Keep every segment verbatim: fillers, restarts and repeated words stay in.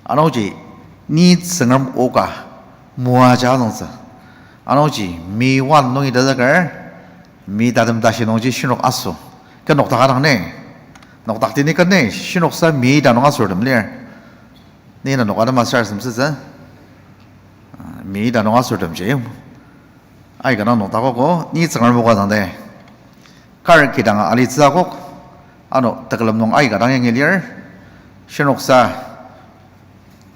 Anungji, ni Tsüngrem o ka moaja züngtsü. Anungji, mi one nungi tenzüker, mi tatem tashi nungji shinok aso. Ken nokdak adang ne. Nokdak tini ken ne, shinoksa mi ita nung asortem lir. Ni na nok atema sarasademtsütsü. Mi ita nung asortemji aika dang nokdakogo, ni Tsüngrem o ka züngdi. Kar kidanga alitsü akok, ano tekülem nung aika dang yangi lir, shinoksa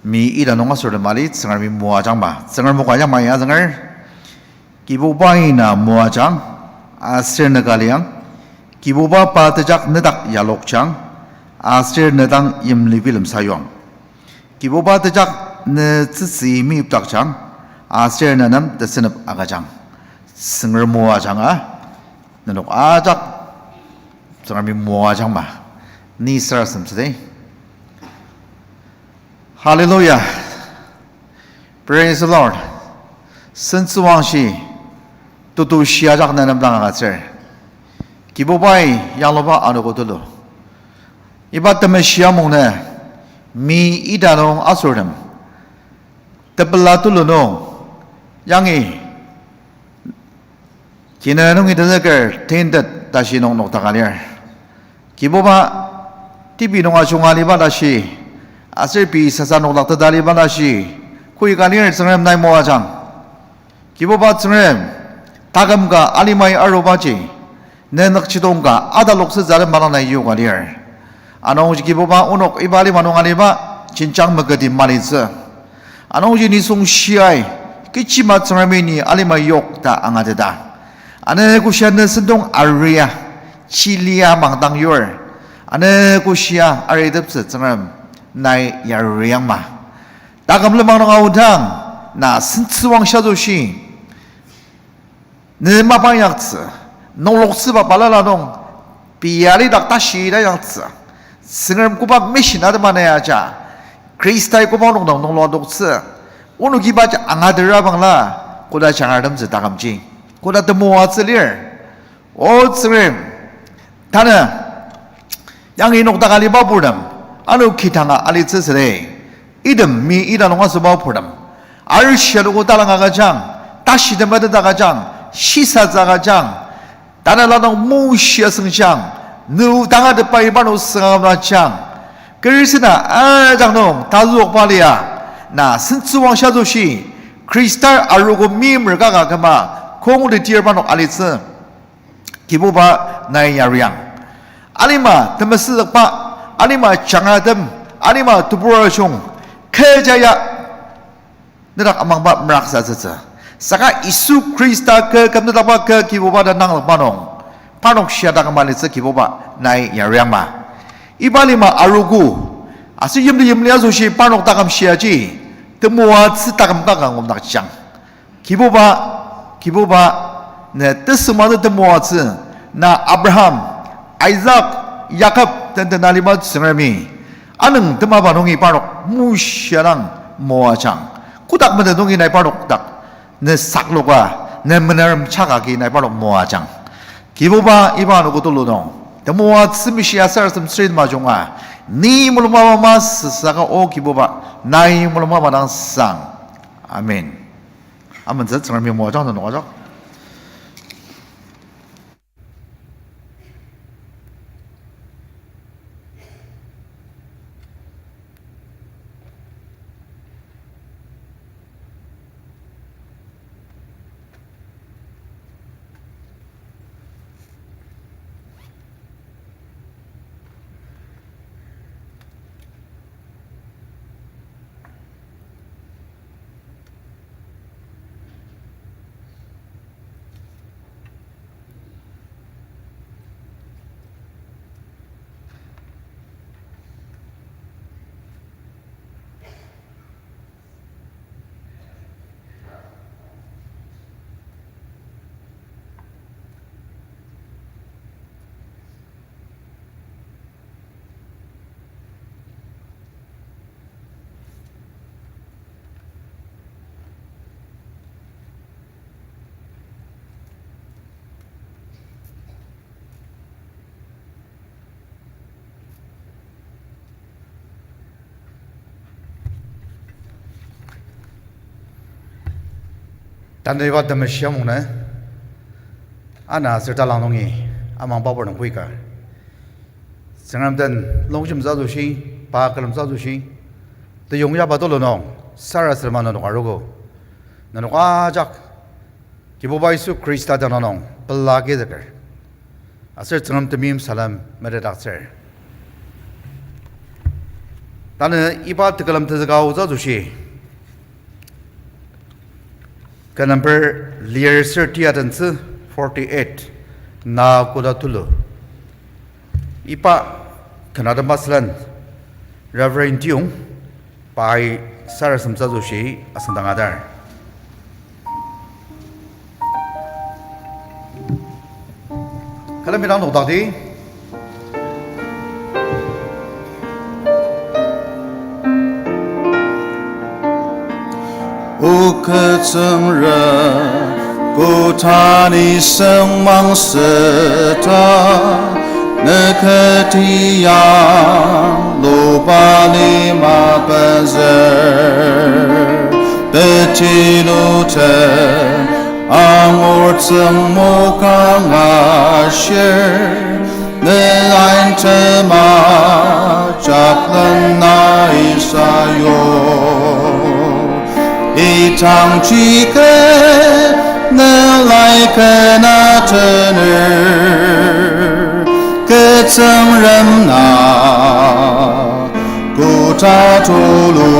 mi ita nung asortem ali Tsüngremi moajangma, Tsüngrem o ka yamai azünger, Kibubai na moajang, aser nü ka liang, Kibuba pa tejak nedak yalokjang, aser ne dang yimli bilem sayuang. Kibuba tejak ne tsütsü meyipdakjang, aser ne nem tesünep agüjang. Tsüngrem moajanga, nenok ajak Tsüngremi moajangma, ni sarasademtsüdi. Hallelujah. Praise the Lord. Sentsüwangshi, tetushi ajak ne nem dang agütsür. Kibubai yangluba anogo tulu. Iba temeshi amungnü, mi ita nung asortem, tepela tulu nung, yangi kina nungi tenzüker tintet tashi nung nokdaka lir. Kibuba, tibi nung ajunga aliba tashi, aser pei sasa nokdakteta aliba tashi, koika lir Tsüngrem nai moajang. Kibuba Tsüngrem, taküm ka alimai arubaji, ne nükjidong ka ataloktsü zarem balala yoka lir. Anungji Kibuba onok iba alima nung aliba, jenjang meketi malitsü. Anungji nisung shiai, kechima Tsüngremi ni alima yok ta angateta. Ane koshia ne sentong aria, chilia mangdang yur. Ane koshia ariteptsü Tsüngrem nai yariangma. Taküm lenmang nung aodang, na sentsüwangshi asoshi ne mapang yaktsü, nungloktsüba balala nung, pei alidak tashi ta yaktsü. Tsüngrem koba mission atema na yaja, Khristai koba onok dang nunglua adoktsü. Onokibaji angatera bangla, koda jangratemtsü takümji, koda temoatsü lir. O Tsüngrem, tanü yangi nokdaka aliba purtem, ano kidanga alitsü südi. Item mi ita nung asüba purtem, arishi anogo talang agüjang, tashi temetet agüjang, shisatsü agüjang, tanela nung mushi asengjang, ne tangatetba iba nung sünga kümla jang. Kerisena ajak nung tazüokba lia, na sentsüwangshi asoshi, Khristar arogo meimer kaka küma, kongti tirba nung alitsü. Kibuba nai yariang. Alima temesüzükba, alima jangratem, alima tebur ajung, kecha ya nedak amangba meraksatsütsü. Saka Yisu Khrista kü kümtetdakba kü Kibuba ta nangzükba nung, parnok shia taküm alitsü Kibuba nai yariangma. Iba lima arogo, aser yimli yimli asoshi parnok taküm shiaji, temoatsü taküm kaka ngumdakjang. Kibuba, Kibuba, ne tesüngmangtsü temoatsü, na Abraham, Isaac, Jacob tentena aliba Tsüngremi, anüng temaba nungi parnok mushiadang moajang. Kotak menen nungi nai parnok dak, ne sakloka, ne menerem chakagi nai parnok moajang. Kibuba iba anogo tulu nung, temoatsü mishia sarasadem süri majunga, ni mulungba ama masü saka O Kibuba, nai mulungba ama dang sang. Amen. Amentsü Tsüngremi moajang nung ajak. Tanü iba temeshi amungnü, ana aser talang nungi, amang babur nung puika. Tsüngrem den longjemtsü asoshi, pa külemtsü asoshi, teyong yaba tulu nung, sarasadema nenok arogo. Nenok ajak, Kibuba Yisu Khrista tenüng nung pela agizüker. Aser Tsüngrem temeim salem metetdaktsür. Tanü iba tekülem tenzüka aotsü asoshi, kü number lir ser tia tentsü forty-eight, na koda tulu. Iba ken atemba sülen Reverend Tiong, pai sarasademtsü asoshi asüngdang adar. Külemi dang nokdakdi. O kü Tsüngrem, koda ni sengmang süta, ne kü tiang luba lima pezü, peti luten angur tsüngmokang ashir, ne ain tema jaklena isayo. Idangji kü ne lai kena tener, kü Tsüngrem na koda tulu.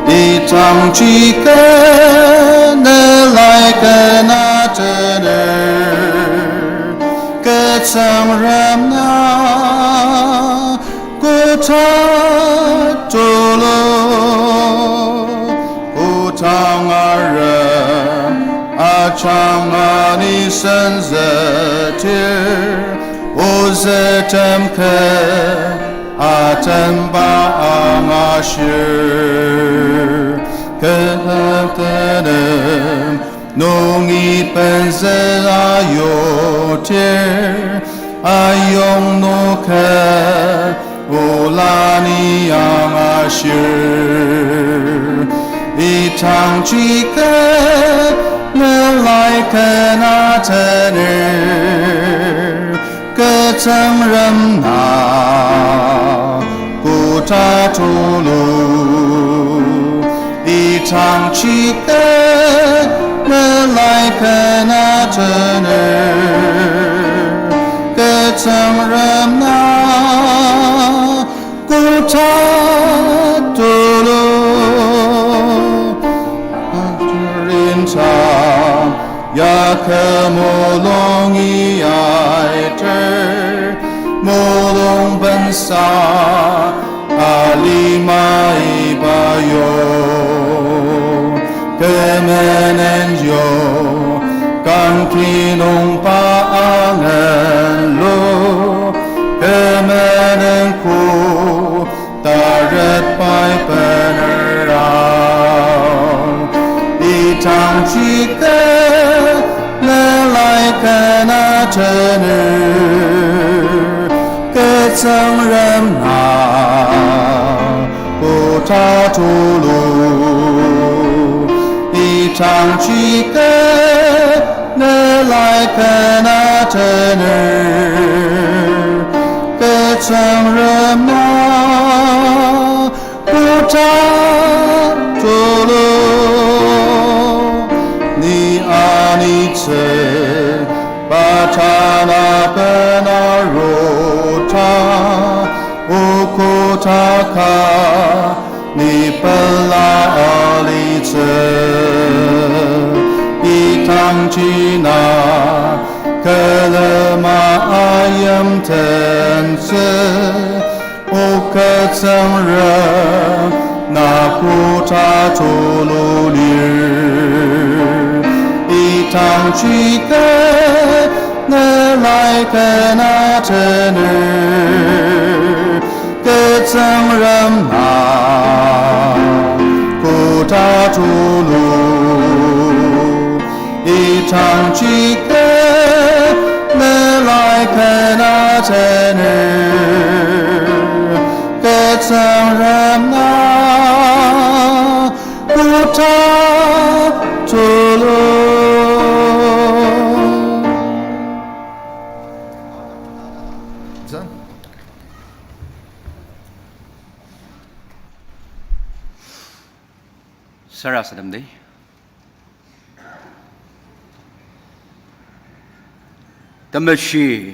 Idangji kü ne lai kena tener, kü Tsüngrem na koda tulu. Kodang arem ajanga ni senzütir, ozü tem kü atemba angashir, kü tenem nungi pezü ayotir, ayong nung kü ola ni angashir. Idangji kü ne lai kena tener, kü Tsüngrem na koda tulu. Idangji kü ne lai kena tener, kü Tsüngrem na koda tulu. Rinsa ya kü mulungi aiter, mulung bensa alimai ba yo, kü menen yo, kangki nung pa angenlu, kü menen ku, taret pai bener ao. Idangji kü ne lai kena tener, kü Tsüngrem na koda tulu. Idangji kü ne lai kena tener, kü Tsüngrem na koda tulu. Ni anitsü pa tanaben aruta, o koda ka ni pela alitsü. Idangji na külema ayimtentsü, o kü Tsüngrem na koda tulu lir. Idangji kü ne lai kena tener, kü Tsüngrem na koda tulu. Idangji kü ne lai kena tener, kü Tsüngrem na koda Sarasademdi. Temeshi,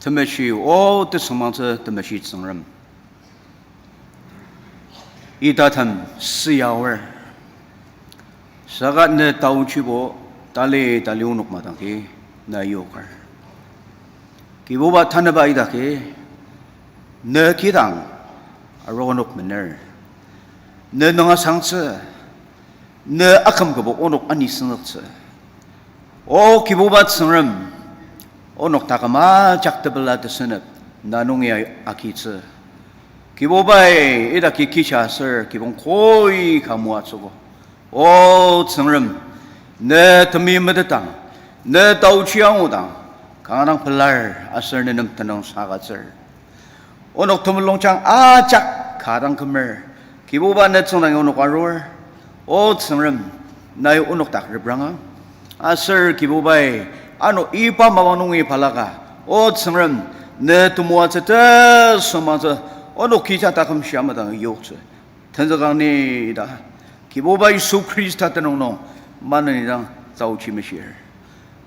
temeshi, o tesüngmangtsü temeshi Tsüngrem, itatem süyaor. Saka ne taochibo tali tali onok madangji na yoker. Kibuba, tanüba idaki ne kidang arogo onok mener. Ne nunga sangtsü, ne aküm kübok onok ani süngzüktsü. O Kibuba Tsüngrem, onok taküm ajak tepela tesünep na nungi a-, agitsü. Kibubai, idaki kija aser kibong koi ka moatsüogo. O Tsüngrem, ne temeimtetang, ne taochi angudang, kanga dang pelar aser ne nem tenüngsang agütsür. Onok temulungjang ajak ka dang kümer, Kibuba, ne tsüngdangi onok arur. O Tsüngrem, nai onok dak reprangang. Aser Kibubai, ano iba mapang nungi balaka, O Tsüngrem, ne temoatsü tesüngmangtsü onok kija taküm shia madang yoktsü tenzükang ni ta, Kibuba Yisu Khrista tenüng nung maneni dang taochi meshir.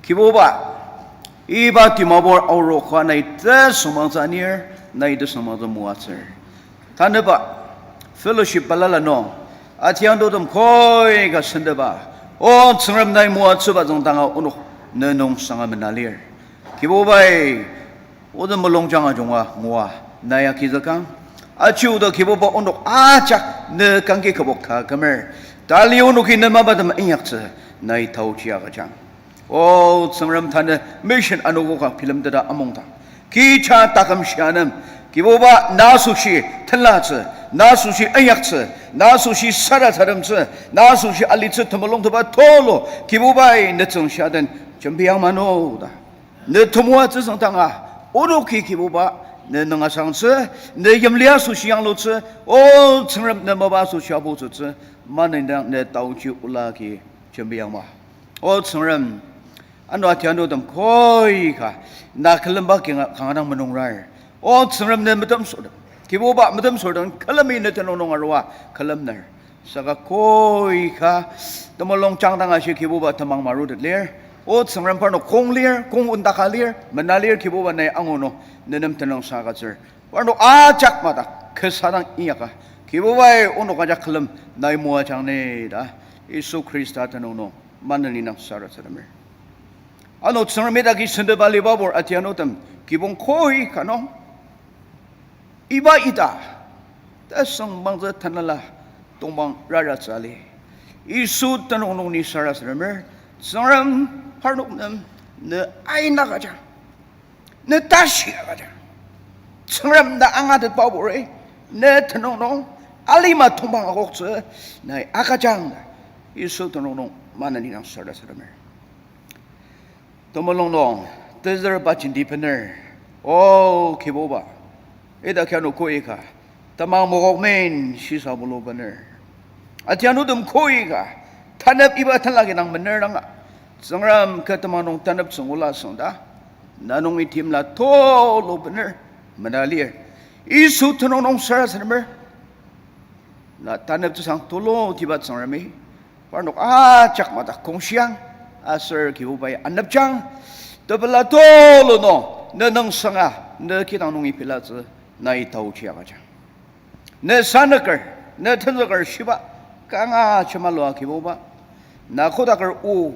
Kibuba, iba Dimapur aoroka nai tesüngmangtsü anir, nai tesüngmangtsü moatsür. Tanüba fellowship balala nung, atiangtotem koi ka sendeba, O Tsüngrem, nai moatsüba züngdanga onok ne nung sanga mena lir. Kibubai, otem mulungjang ajunga ngua nai agizükang. Achiuda Kibuba, onok ajak ne kangki kübok ka kümer, tali onoki ne mapatem inyaktsü nai taochi agüjang. O Tsüngrem, tanü mission anogo ka bilemteta amungdang, kija taküm shia nem, Kibuba, na asoshi tenlatsü, na asoshi inyaktsü, na asoshi sarasademtsü, na asoshi alitsü temulungteba tulu, Kibubai, ne tsüngshia den jembiang mano ta ne temoatsü züngdanga, onoki Kibuba, ne nunga sangtsü, ne yimli asoshi yanglutsü, O Tsüngrem, ne mapa asoshi aputsütsü, maneni dang ne taochi ola agi jembiangma. O Tsüngrem, ano atianutem koi ka na külemba kinga kanga dang menungrar. O Tsüngrem, ne metemsürtem, Kibuba, metemsürtem külemi ne tenüng nung arua külemner. Saka koi ka temulungjang dang ashi Kibuba temang marutet lir. O Tsüngrem, parnok kong lir, kong ondaka lir, mena lir, Kibuba, nai angu nung ne nem tenüngsang agütsür. Parnok ajak madak kasa dang inyaka, Kibubai, onok ajak külem nai moajang ni ta Yisu Khrista tenüng nung maneni dang sarasademer. Ano Tsüngrem, idaki sendeba alibabur atianutem kibong koi ka nung, iba ita tesüngmangtsü tanela tongpang raratsü ali. Yisu tenüng nung ni sarasademer. Tsüngrem, parnok nem ne aina agüjang, ne tashi agüjang. Tsüngrem, na angatetba buri ne tenüng nung alima tongpang akoktsü nai agüjang ta Yisu tenüng nung maneni dang sarasademer. Temulung nung tezürba jenti bener, O Kibuba, idaki ano koi ka temang mokok men shisa bulu bener. Atianutem koi ka tanep iba tenlaki dang mener danga, Tsüngrem, kü temang nung tanep tsüngula süngda, na nungi timla tulu bener mena lir. Yisu tenüng nung sarasademer. Na taneptsüsang tulutiba Tsüngremi parnok ajak madak kongshiang, aser Kibubai anepjang. Tepela tulu nung ne nüngsanga, ne kidang nungi pilatsü nai taochi agüjang. Ne sanüker, ne tenzüker shiba kanga ajemalua Kibuba, na kodaker o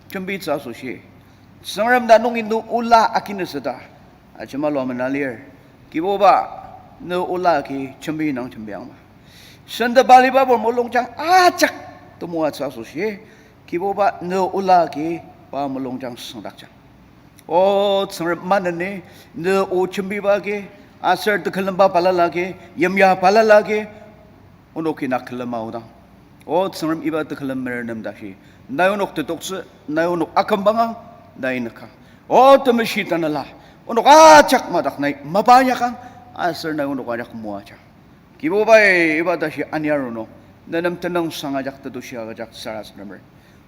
jembitsü asoshi, Tsüngrem, na nungi ne ola akinüsüta ajemalua mena lir. Kibuba, ne ola agi jembi nung jembiangma. Sendeba alibabur mulungjang ajak temoatsü asoshi, Kibuba, ne ola agi pa mulungjang süngdakjang. O Tsüngrem, maneni ne o jembiba agi, aser tekülemba balala agi, yimya balala agi, onoki na külem aodang. O Tsüngrem, iba tekülem merenem tashi nai onok tetoktsü, nai onok akümbangang, nai nükang. O Temeshi Tanela, onok ajak madak nai mapa inyakang, aser nai onok ajak moajang. Kibubai, iba tashi aniaru nung ne nem tenüngsang ajak tetushi agüjak sarasademer.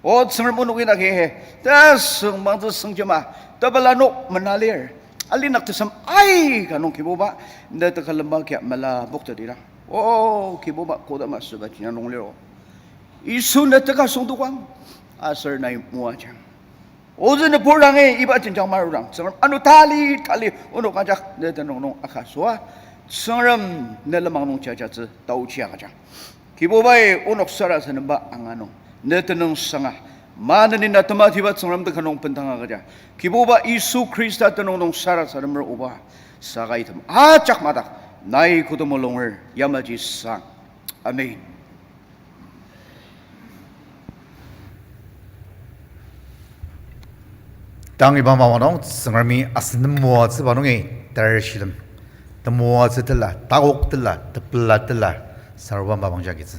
O Tsüngrem, onok idaki tesüngmangtsü süngjema tepela nok mena lir. Alinak tesem aika nung Kibuba, ne tekülemba kia mela poktetidang, O Kibuba, kodama süba jinja nung liro, Yisu ne teka süngdokang, aser nai moajang. Ozü nüburdangi iba jenjang marudang, Tsüngrem ano tali tali onok ajak ne tenüng nung akasüa, Tsüngrem ne lenmang nung jajatsü taochi agüjang. Kibubai onok sarasademba anga nung ne tenüng sanga, maneni na tematiba Tsüngrem teka nung bendang agüja. Kibuba Yisu Khrista tenüng nung sarasademer oba, saka item ajak madak nai kodama lunger yamaji sang. Amen. Tang iba mapang nung Tsüngremi asen temoatsüba nungi tarishitem, temoatsü tila, takok tila, tepela tila, saruba mapang jagi tsü.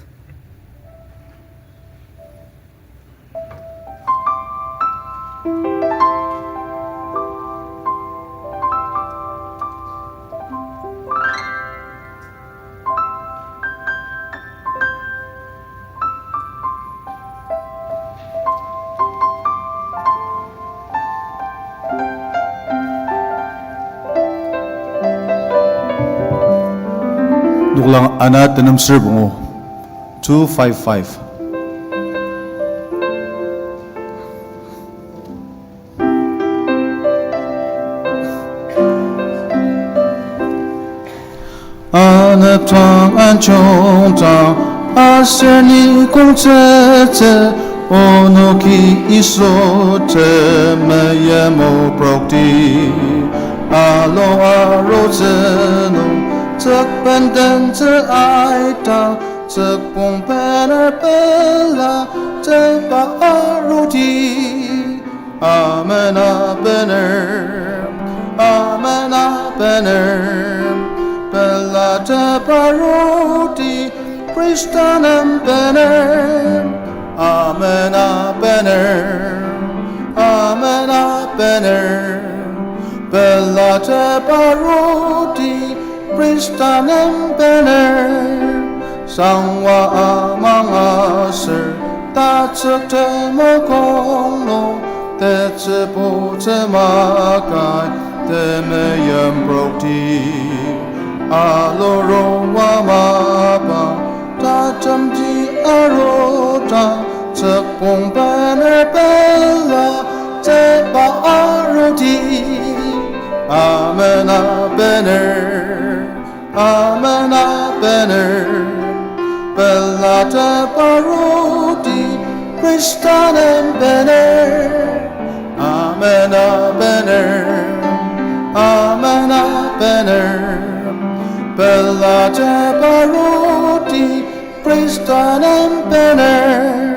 Noklang ana tenem ser pungu, two five five. Anepdang anjungdang aser ni kongtsütsü, onoki Yisu temeim oprokti. Alo arutsü nung tsükbendentsü aitang, tsükpong bener pela tepa aruti. Amen a bener, amen a bener, pela tepa aruti, Khristanem bener. Amen a bener, amen a bener, pela tepa aruti, Khristanem bener. Sangwa amang aser tatsük temokong nung, tetsübu temakai temeim prokti. Alo rongwa mapang tatemji arudang, tsükpong bener pela tepa aruti. Amen a bener, amen a bener, pela tepa aruti, Khristanem bener. Amen a bener, amen a bener, pela tepa aruti, Khristanem bener.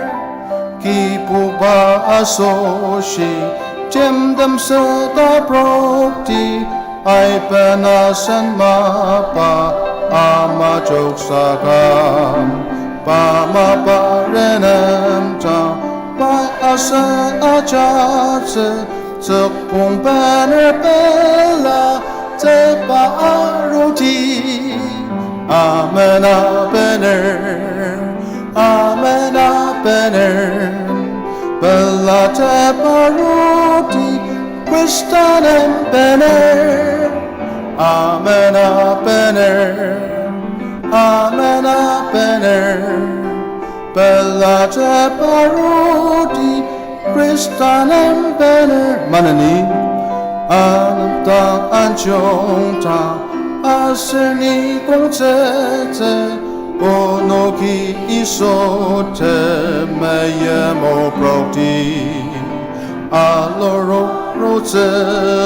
Kibuba asoshi timtem sütaprokti, aiben asen mapa ama joksa ka. Pa mapa renemdang pai asen ajatsü, tsükpong bener pela tepa aruti. Amen a bener, amen a bener, pela tepa aruti, Khristanem bener. Amen a bener, amen a bener, pela tepa aruti, Khristanem bener. Maneni, anepdang anjungdang aser ni kongtsütsü, onoki Yisu temeim oprokti. Alo arutsü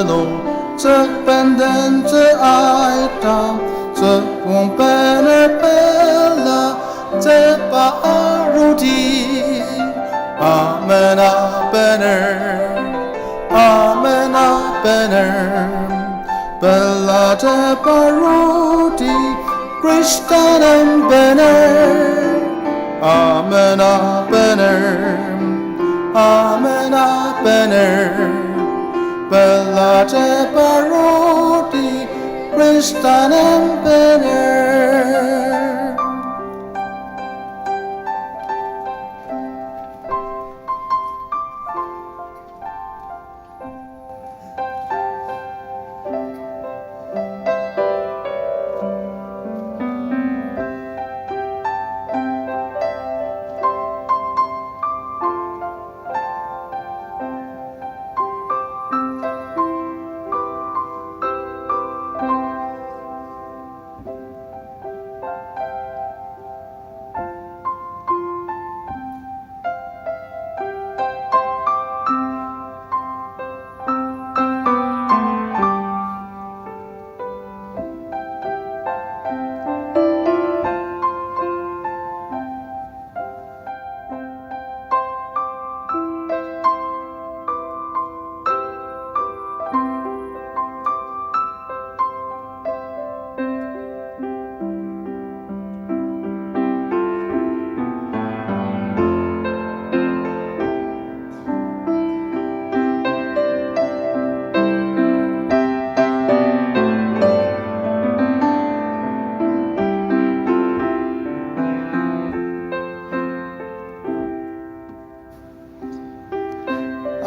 nung tsükbendentsü aitang, tsükpong bener pela tepa aruti. Amen a bener, amen a bener, pela tepa aruti, Khristanem bener. Amen a bener, amen a bener, pela tepa aruti, Khristanem bener.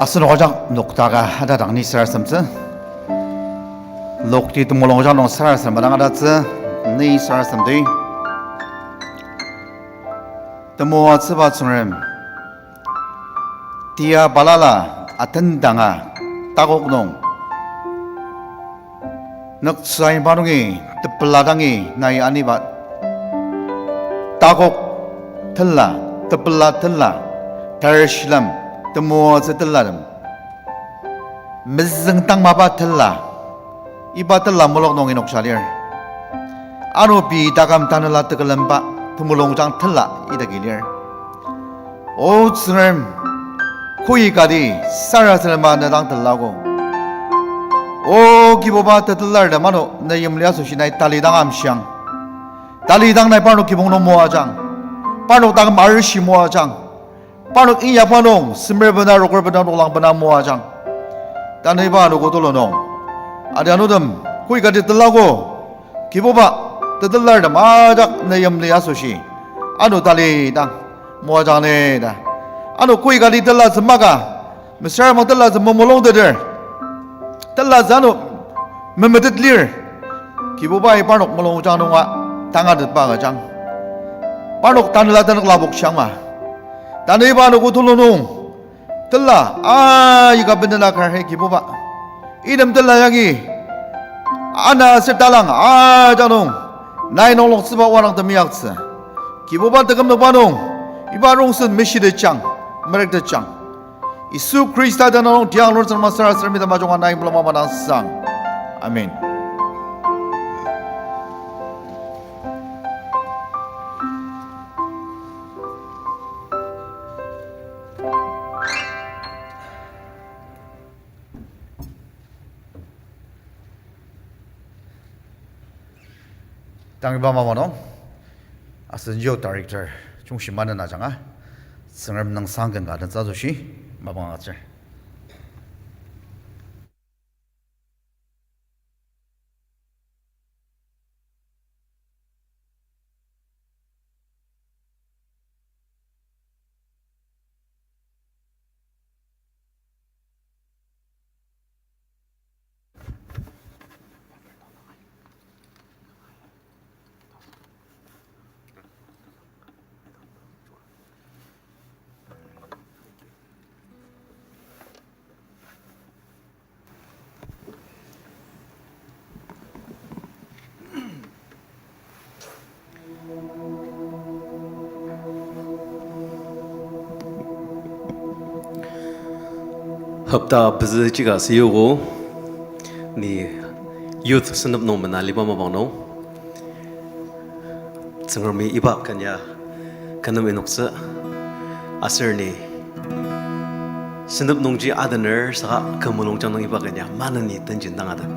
Asenok ajak noktaka atadang ni sarasademtsü. Lokti temulung ajak nung sarasadem atang atatsü, ni sarasademdi. Temoatsüba Tsüngrem, tia balala atendanga takok nung nüktsü iba nungi tepela dangi nai aniba takok tela, tepela tela, tarishilem, temoatsü telatem, mezüng tang mapa tela, iba tela mulok nung inokja lir. Ano pei taküm tanela tekülemba temulungjang tela idaki lir. O Tsüngrem, koi kati sarasadema ne dang telago. O Kibuba, tetelartem ano ne yimli asoshi nai talidang amshiang. Talidang nai parnok kibong nung moajang. Parnok taküm arishi moajang. Parnok inyakba nung, semer bena, roker bena, noklang bena moajang. Tanü iba anogo tulu nung, adi anutem, koi kati telago. Kibuba, tetelartem ajak ne yimli asoshi ano talidang moajang ni ta. Ano koi kati telatsü maka, mesüra mang telatsü memulungteter, telatsü ano memetet lir. Kibubai parnok mulungjang nunga tangatetba agüjang. Parnok tanela tenük lapokjangma. Tanü iba anogo tulu nung, tela aika benela kar he Kibuba, item tela yangi ana aser talang ajak nung nai nungloktsüba oa dang temeyaktsü. Kibuba, tekümnokba nung iba rongsen meshitetjang, merektetjang. Yisu Khrista tenüng nung tiang lur Tsüngrem sarasademdi ta majunga nai mulung mapa dang sang. Amen. Tang iba mapa nung, asen youth director Chungshi Manen ajanga, Tsüngrem nüngsang ken ka den tsü asoshi mapang agütsür. Hopta pezü chika süyogo, ni youth senep nung mena liba mapang nung, Tsüngremi iba kenya kü nem inoktsü, aser ni senep nungji adener saka kü mulungjang nung iba kenya maneni tenjin dang aden.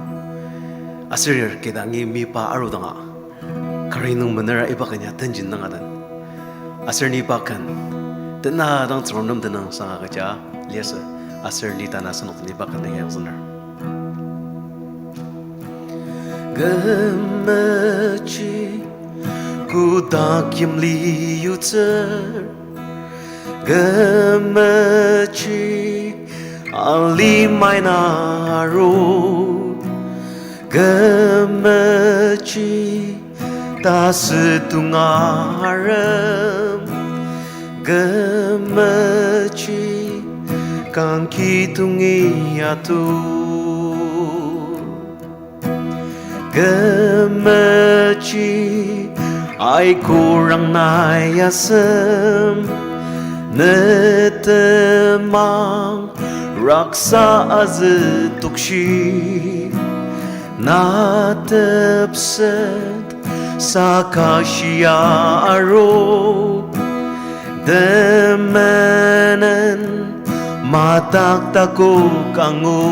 Aser kidangi mipa arudanga kari nung menera iba kenya tenjin dang aden. Aser ni iba ken tena dang Tsüngrem nem tenüngsang agüja liasü, aser ni tanü asenok den iba ken yangzüner. Kü mechi kotak yimli yutsür, kü mechi alimai naro, kü mechi tasü tonga arem, kü mechi kangki tongi atu. Kü mechi aikurang nai asem, ne temang raksa azü tokshi, na tepset saka shia aru, temenen madak takok angu.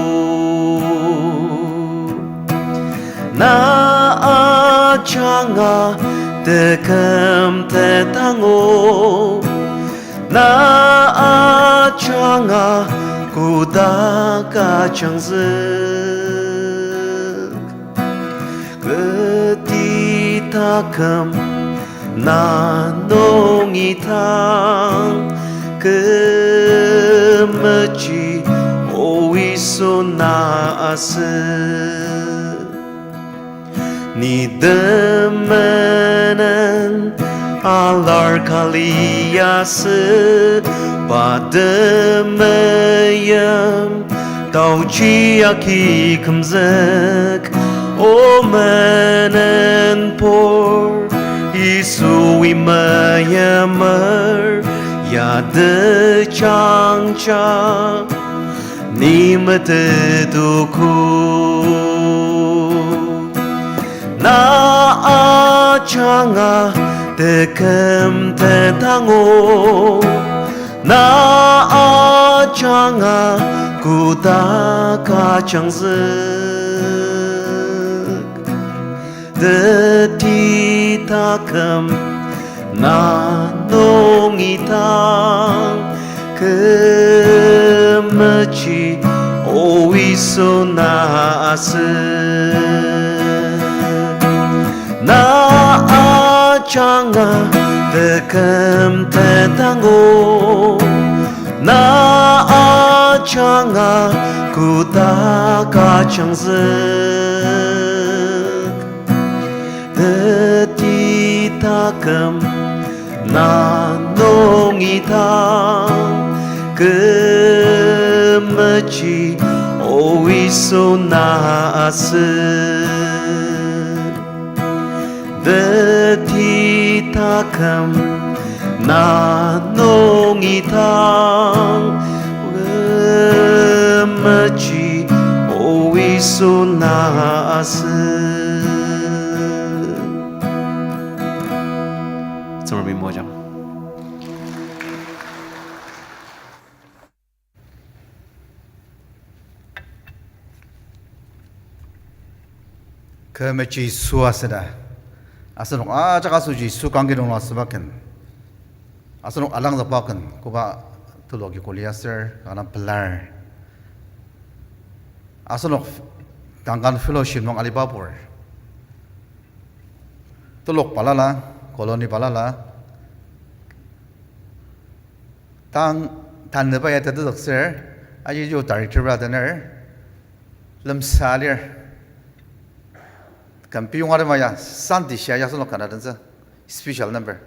Na ajanga teküm tetango, na ajanga kotak ajangzük. Keti taküm na nungi tang, kü mechi Suna asü. Ni temenen alar ka liasü, pa temeim taoji agi kümzük, o menenpur Yisui meimer ya tejangja ni metet ogo. Na ajanga teküm tetango, na ajanga kotak ajangzük. Teti taküm na nungi tang, kü meji o Yisu na asü. Na ajanga teküm tetango, na ajanga kotak ajangzük. Teti taküm na nungi tang, kü meji o Yisu na asü. Teti taküm na nungi tang, kü meji o Yisu na asü. Tsüngremi moajang. Kü meji Yisu asüda. Asenok ajak asoshi Yisu kangki nung asüba ken. Asenok alangzükba ken, koba teloki kuli aser, kanga pelar. Asenok Duncan Fellowship nung aliba pur. Telok balala, colony balala. Tang tanüba ya tetezüktsür, aji youth director ba tener, lemsa lir. Küm piyonga tema ya, Sunday shia ya asenok kana tentsü, special number.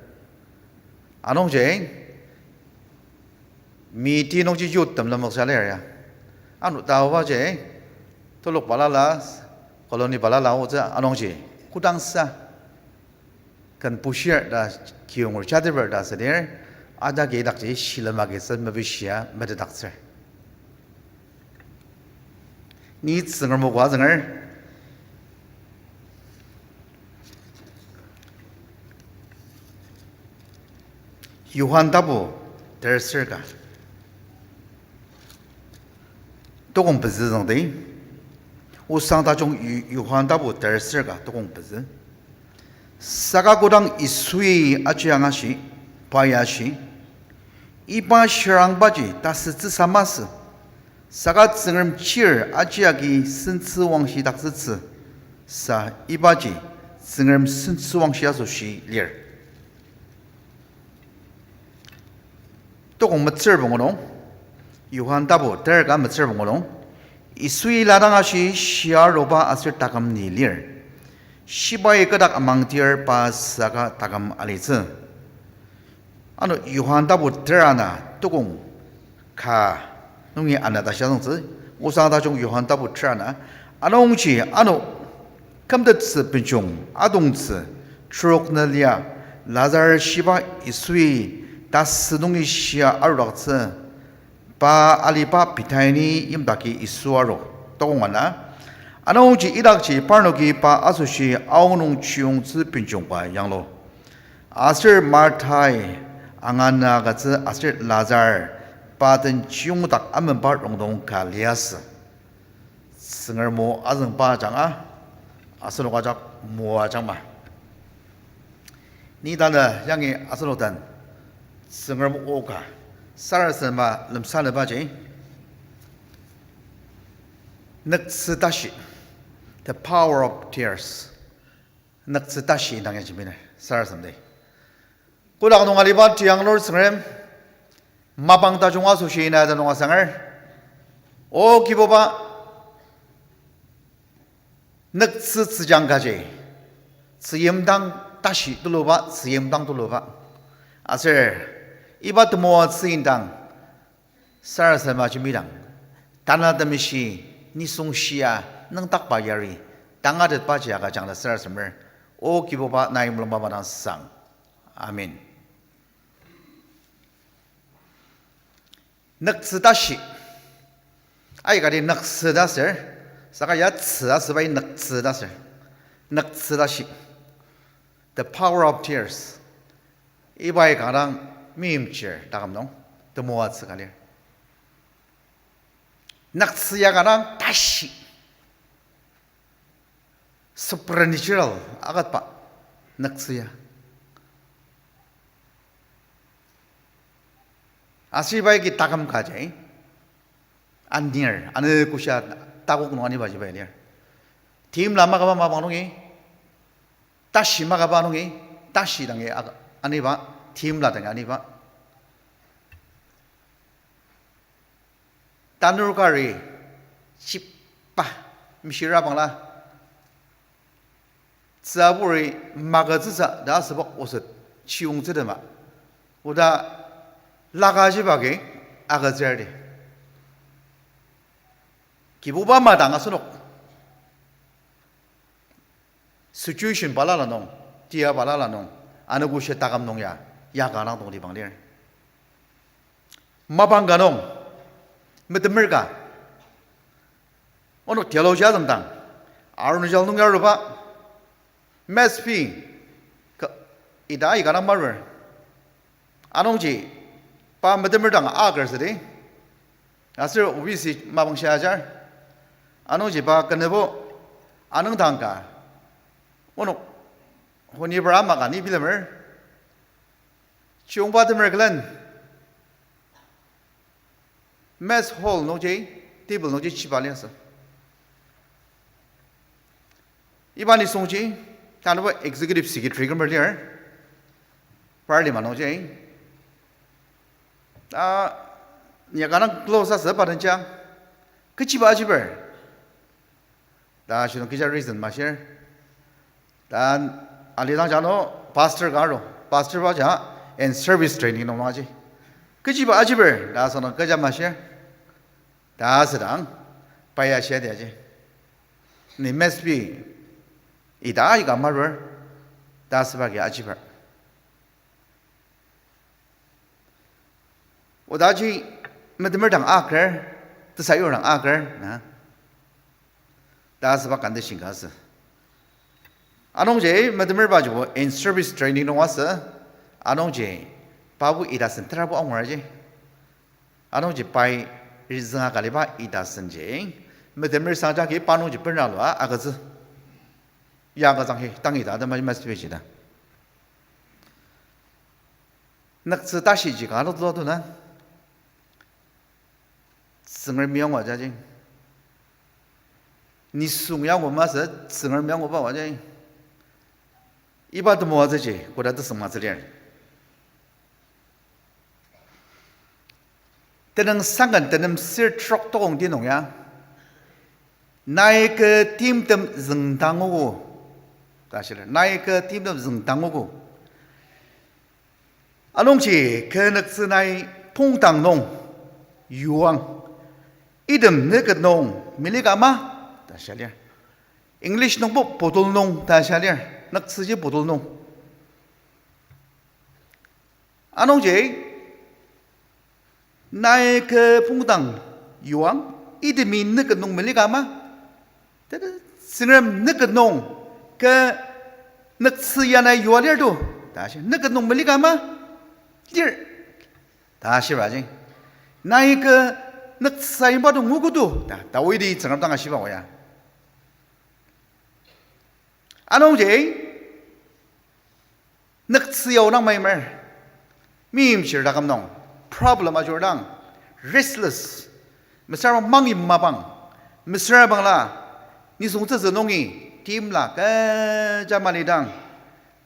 Anungji, meeting nungji youth tem lemoksa lir ya. Ano taobaji, telok balala, colony balala otsü anungji, kodangsa. Ken pushir ta, kiyonger jatiber ta asüdir, ajaki idakji shilem agitsü mepishia metetdaktsür. Ni Tsüngrem o ka azünger. Johan tapu terser ka. Tokong pezü züngdi. Osang tajung Yu-, Johan tapu terser ka tokong pezü. Saka kodang Yisui aji angashi, pa ya ashi, iba shirangbaji tasütsüsa masü, saka Tsüngrem chir aji agi sentsüwangshidaktsütsü, sa ibaji Tsüngrem sentsüwangshi asoshi lir. Tokong metsür pungu nung, Johan tapu ter ka metsür pungu nung, Yisui ladang ashi shia aruba aser taküm ni lir. Shibai kü dak amangdir pa saka taküm alitsü. Ano Johan tapu ter ana tokong ka nungi ana ta shia züngtsü, Osang tajung Johan tapu ter ana, anungji ano kümtettsü benjong adongtsü trok nü lia Lazar shiba Yisui tasü nungi shia arudaktsü, pa aliba Bethani yimdaki Yisu aru tokong ana. Anungji idakji parnoki pa asoshi aonung chiyongtsü benjong ka yanglu. Aser Marthai anganü agütsü aser Lazar pa den chiyongdak amenba rongdong ka liasü. Tsüngrem o azüngba ajanga, asenok ajak moajangma. Ni tanü yangi asenok den Tsüngrem o ka sarasadema lemsatepaji, nüktsü tashi, the power of tears. Nüktsü tashi indang ya jembiner sarasademdi. Kodak nung aliba tianglur Tsüngrem, mapang tajung asoshi na ta nung asanger. O Kibuba, nüktsü tsüjang kaji, tzüyimdang tashi tuluba, tzüyimdang tuluba. Aser, iba temoatsü indang, sarasadema jembidang, Tanela Temeshi nisung shia nüngdakba yari, tangatetbaji agüjang ta sarasademer. O Kibuba, nai mulungba madang sang. Amen. Nüktsü tashi. Aikati nüktsü ta ser, saka ya tsü asübai nüktsü ta ser. Nüktsü tashi. The power of tears. Ibai kanga dang meimchir taküm nung temoatsü ka lir. Nüktsü ya kanga dang tashi. Supernatural akatba nüktsü ya. Aser ibai ki taküm kaji, anir, ano kasa takok nung anibaji pai lir. Timla makaba mapang nungi, tashi makaba nungi, tashi dangi ak-, aniba, timla dangi aniba. Tanur kari, shiba, mishira bangla. Tsüburi magütsütsü ta asüba oset chiyungtsü tema. Oda laka jiba agi agütsür di. Kibuba madang asenok situation balala nung, tia balala nung, anogo shia taküm nung ya, ya kanga dang tongtibang lir. Mapang ka nung, metemer ka, onok theology azüngdang, Arunachal nung aruba, Mass P, ka, ita aika dang marur. Anungji, pa metemer dang aker südi. Aser O B C mapang shia ajar. Anungji pa kenebo, anüngdang ka, onok, honibar ama ka ni bilemer. Chiyungba temer külen, mess hall nungji, table nungji chiba liasü. Iba nisungji, tanübo executive secretary kümer lir, parliament nungji. Ta, ni kanga dang close asü pa denja, kechiba ajiber. Ta shilung kecha reason mashir. Ta alidang jano pastor ka aru, pastor ba ja in service training nung aji. Kechiba ajiber, ta asünung kecha mashir. Ta asüdang, pai ashia di aji. Ni mess P, ita aika marur, ta asüba agi ajiber. Odaji metemer dang aker, tesayur dang aker, na. Ta asüba condition ka asü. Anungji metemerbajibo in service training nung asü, anungji pabo ita sen terabo angur aji. Anungji pai rizünga ka liba ita senji, metemer sangjagi pa nungji bena lua agütsü. Ya agütsüang hi, tang ita atema message ta. Nüktsü tashiji ka alu tulu tuna. Tsüngremi angu ajaji. Nisung ya angu masü, Tsüngremi anguba ajaji. Iba temoatsüji, koda tesüngmatsü lir. Tenüngsang ken tenem sür trok tokong ti nung ya, nai kü timtem züngdangogo, ta shilir. Nai kü timtem züngdangogo. Anungji kü nüktsü nai pongdang nung yuang, item nüket nung melika ma, ta shia lir. English nungbo bottle nung ta shia lir, nüktsüji bottle nung. Anungji, nai kü pongdang yuang, itemi nüket nung melika ma, tete Tsüngrem nüket nung kü nüktsü ya nai yua lir to, ta shi, nüket nung melika ma, lir, ta shibaji. Nai kü nüktsü yimba to nguogo to, ta, Dawidi Tsüngrem dang ashiba oya. Anungji, nüktsü yao dang meimer. Meimchir taküm nung, problem ajur dang, restless. Mesüra mangi mapang, mesüra bangla, nisung tsütsü nungi, timla kecha mali dang,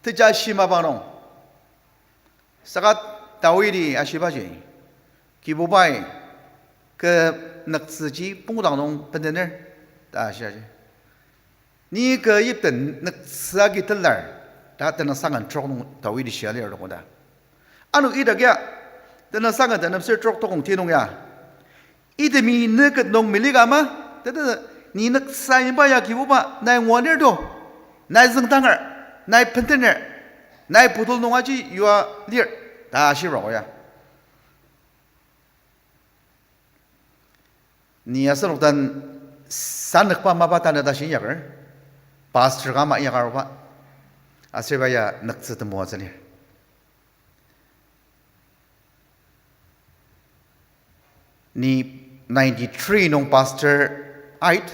teja shi mapang nung. Saka Dawidi ashibaji, Kibubai, kü nüktsüji pungdang nung bendener, ta shia ji. Ni kü yipten nüktsü agi telar, ta tenüngsang trok nung Dawidi shia lir toko ta. Ano idak ya, tenüngsang tenemser trok tokong ti nung ya, itemi ne ket nung melika ma, tete ni nüksa yimba ya Kibuba, nai nguaner to, nai züngdanger, nai bendener, nai putul nung aji yua lir, ta shiroko ya. Ni asenok den sanükba mapa tanü tashi inyaker, pastor ka ama inyaka aruba, aser iba ya nüktsü temoatsü lir. Ni ninety-three nung pastor ait,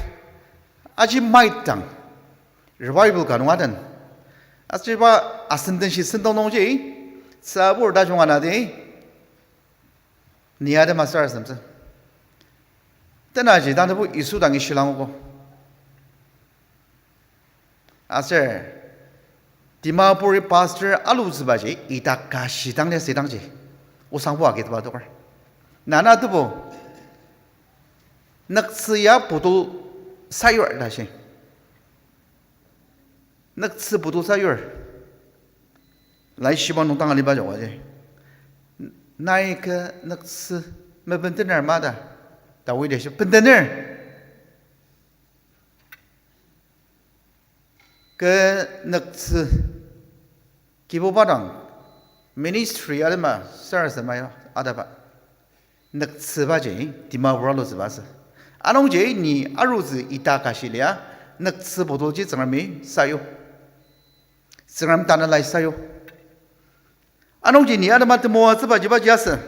aji mait dang, revival ka nung aden. Aser iba asen den shi sentong nungji, sabur tajung ana di, ni atema sarasademtsü. Tenaji tanübo Yisu dangi shilangogo. Aser, Dimapuri pastor alutsübaji ita ka shidang lir sidangji, osangbo agitba tokar. Nana tebu, nüktsü ya putul sayur ta shi. Nüktsü putul sayur. Laishiba nung tang aliba joko ji. Nai kü nüktsü mebendener ma ta, Dawidi ashi bendener. Kü nüktsü Kibuba dang ministry alima sarasadema ataba. Nüktsübaji Dimapur alutsüba asü. Anungji ni arutsü ita ka shi lia, nüktsü putul ji Tsüngremi sayu. Tsüngrem tanelai sayu. Anungji ni atema temoatsübajiba ji asü.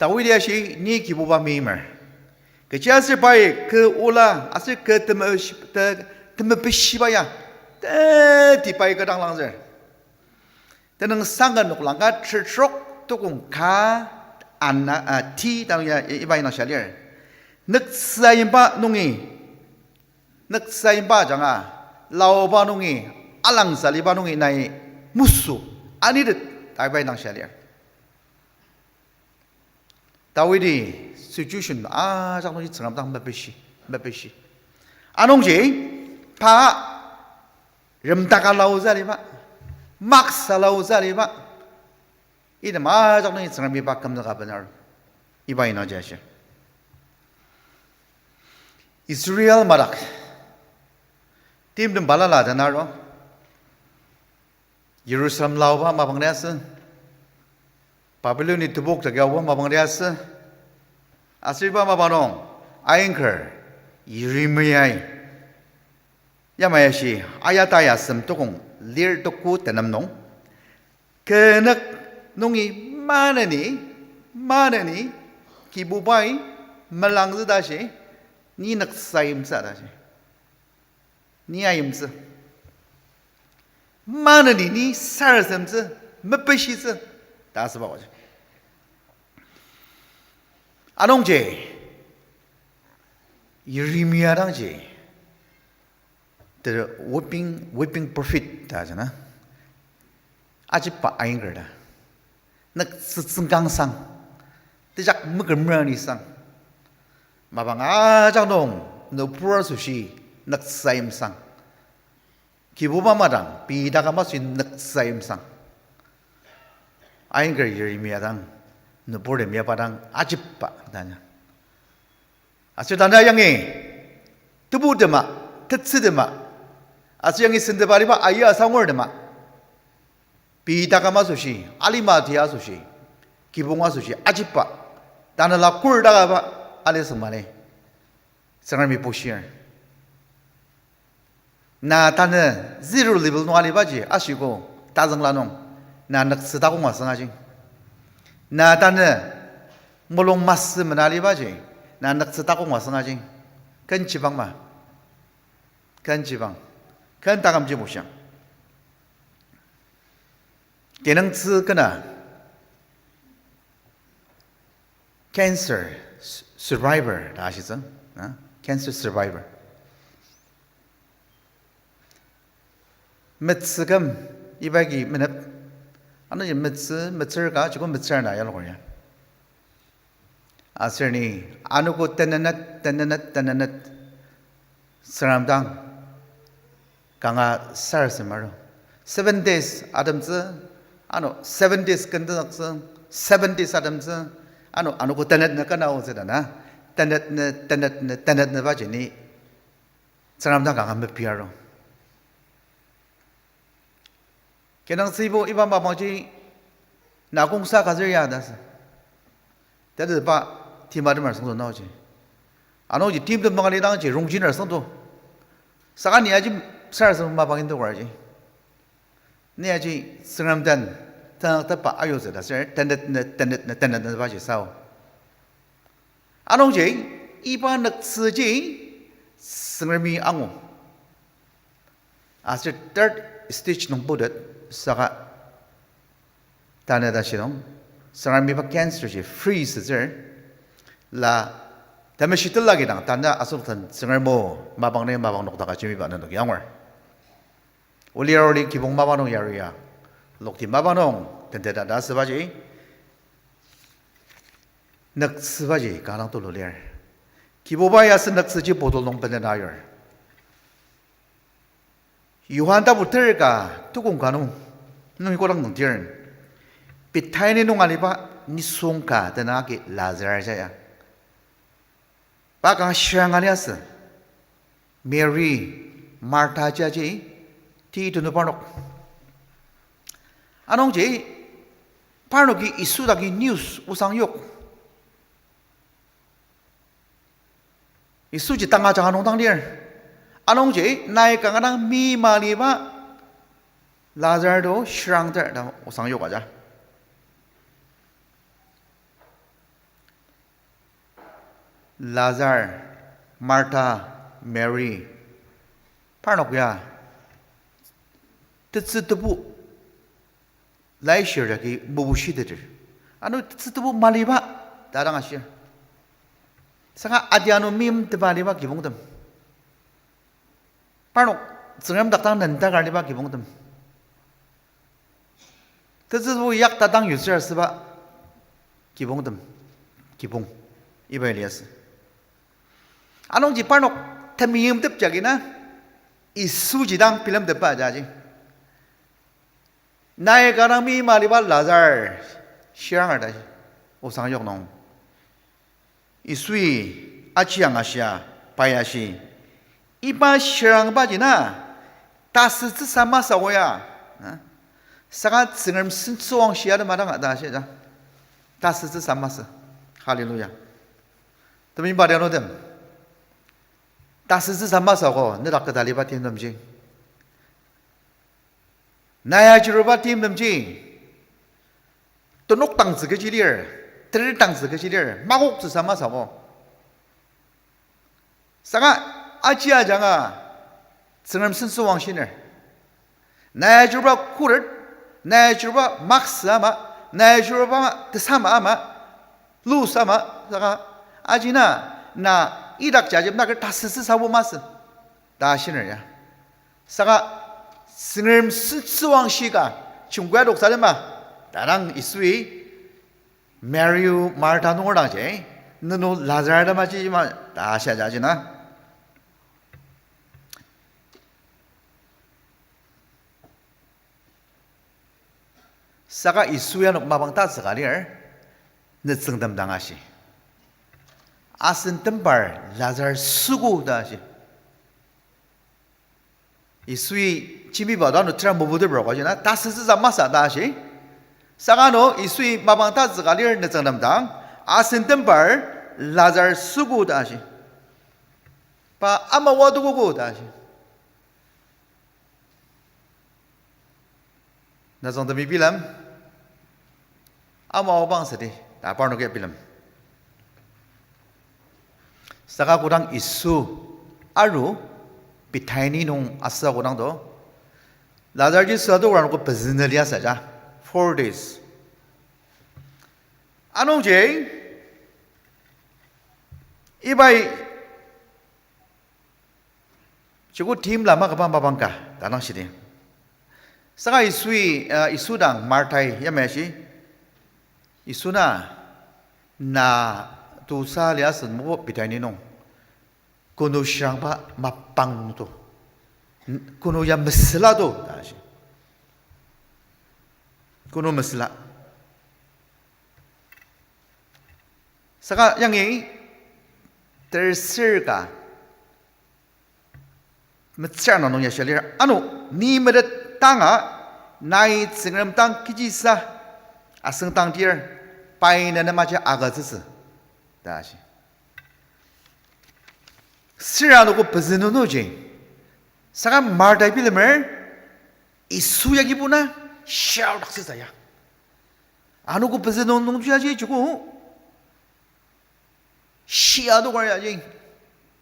Dawidi ashi ni Kibuba meimer. Kechiaser pai kü ola, aser kü teme-, te-, temepeshiba ya, teti pai kü dang langzür. Tenüngsang ka noklang ka ter trok tokong ka ana, a, ti dang ya i-, iba indang shia lir. Nüktsü ayimba nungi, nüktsü ayimba ajanga, laoba nungi, alangzaliba nungi nai mesü anitet ta iba indang shia lir. Dawidi situation ajak nungji Tsüngrem dang mepishi, mepishi. Anungji, pa remdaka laozaliba, maksa laozaliba, item ajak nungji Tsüngremi pa kümzüka bener, iba indang ji ashi. Israel madak timtem balala den aru, Jerusalem laoba mapang liasü, Babiloni tebok takiaoba mapang liasü, aser iba mapa nung, ayingker, Yeremiai, yamai ashi, ayata ya sem tokong lir toko tenem nung, kü nük nungi maneni, maneni, Kibubai melangzü ta shi, ni nüksa yimtsü ta shi. Ni ayimtsü. Maneni ni sarasademtsü, mepishitsü, ta asüba oji. Anungji, Yeremia dangji, the weeping, weeping prophet ta ajanga, ajiba ayingker ta. Nüktsü tsüngkangsang, tejak mekümrani sang. Mapang ajak nung, nübur asoshi, nüktsü ayimsang. Kibuba madang, pei taküm asoshi nüktsü ayimsang. Ayingker Yeremia dang, nüburtem yaba dang, ajiba, tanya. Aser tanü yangi, tebutema, tetsütema, aser yangi senteba aliba aya asangurtema, pei taküm asoshi, alima tia asoshi, kibong asoshi, ajiba, tanela kur takaba, alisüngmani, Tsüngremi bushir. Na tanü zero level nung alibaji ashiko tazüngla nung, na nüktsü takong asüngajing. Na tanü mulung masü mena alibaji, na nüktsü takong asüngajing. Ken chibang ma? Ken chibang. Ken takümji bushiang. Tenüngtsü kena cancer s-, survivor ta ashitsü, na? Cancer survivor. Metsü küm iba agi menep, anungji metsü, metsür ka, jiko metsür na yalokor ya. Aser ni anogo tenenet, tenenet, tenenet Tsüngrem dang kanga sarasadem aru. Seven days atemtsü, ano seven days kendenaktsü, seven days atemtsü, ano anogo tenet nü kena aotsü ta na, tenet nü, tenet nü, tenet nü baji ni Tsüngrem dang kanga mepi aru. Kinungtsübo iba mapangji na kongsa kazür ya ta sü. Tetiba timtem arsüngdo naoji. Anungji timtem mangali dangji rongjin arsüngdo. Saka ni aji sarasadem mapang indokar ji. Ni aji Tsüngrem den tanüktepba ayutsü ta sür, tenet nü, tenet nü, tenet nü baji sao. Anungji, iba nüktsüji Tsüngremi angu. Aser third stage nung putet saka tanü ta shidong, Tsüngremi iba cancer ji free sütsür, la temeshi tela kidang tanü asüngdang Tsüngrem o mapang nung mapang nokdaka jembiba nenok yangur. Olir oli kibong mapa nung yaria, lokti mapa nung tenteta ta asübaji, nüktsübaji kanga tulu lir. Kibuba ya asen nüktsüji bottle nung bendena ayur. Johan tapu ter ka tukong ka nung, nungi kodang nungtir, Bethany nung aliba nisung ka tenagi Lazar jaya. Pa kanga shiranga liasü. Mary, Martha jaji, ti tenu parnok. Anungji, parnoki Yisu dagi news osang yok. Yisuji tanga ajanga nung dang lir. Anungji, nai kanga dang mi maliba Lazar to shirangter ta osang yok aja. Lazar, Martha, Mary, parnok ya tetsü tebu laishir jagi mebushiteter. Ano tetsü tebu maliba ta dang ashir. Saka adi ano meimtepa aliba kibongtem. Parnok Tsüngrem dak dang nendakar aliba kibongtem. Tetsübo yakta dang yutsür asüba kibongtem, kibong, iba liasü. Anungji parnok temeimtep jagi na, Yisuji dang bilemtepba jaji. Nai kanga dang mi maliba Lazar shiranger ta osang yok nung, Yisui aji angashia, pai ashi, iba shirangbaji na tasütsüsa masü ko ya, na, saka Tsüngrem sentsüwangshi atema dang ta shia ja. Tasütsüsa masü. Hallelujah. Temeimba tia nutem, tasütsüsa masü ko, nedak ketaliba timtemji, nai ajuruba timtemji, tenok dangtsü kechi lir, ter dangtsü kechi lir, makoktsüsa masü ko. Saka aji ajanga Tsüngrem sentsüwangshiner. Nai ajuruba khuret, nai ajuruba maksü ama, nai ajuruba tesama ama, lose ama, saka aji na, na idak jajep naker tasütsüsabo masü ta shiner ya. Saka Tsüngrem sentsüwangshi ka jungkua doksa lema, ta dang Yisui Mary, Martha nunger dangji, nenu Lazar damaji ma ta shia jaji na. Saka Yisu ya nok mapang tatsüka lir, nütsüngtem dang ashi, asen tembar Lazar süogo ta ashi. Yisui jembiba ta ano tera mobutepro ka jina, tasütsüsa masü ta ashi. Saka ano Yisui mapang tatsüka lir nütsüngtem dang, asen tembar Lazar süogo ta ashi. Pa ama wa tokogo ta ashi. Nütsüngtemi bilem, ama obang südi, ta parnoki bilem. Saka kodang Yisu aru Bethany nung asü kodang to, Lazar ji süa to kodang ko pezü nü liasü ja, four days. Anungji, ibai joko timla makaba mapang ka, ta nang shidi. Saka Yisui, uh, Yisu dang Martai yamai ashi, Yisu na, na Tosa liasü mobo Bethany nung. Kunu shirangba mapang to. N-, kunu ya mesüla to, ta shi. Kunu mesüla. Saka yangi tersür ka metsür ana nung ya shia lir, ano, ni metet tanga, nai Tsüngrem dang kechisa asüngdangdir, pai ne nemaji agütsütsü, ta shi. Süra anogo pezü nungji, saka Martai bilemer, Yisu yagibo na shiadaktsütsü ya. Anogo pezü nung nungji aji joko shia adoker yaji,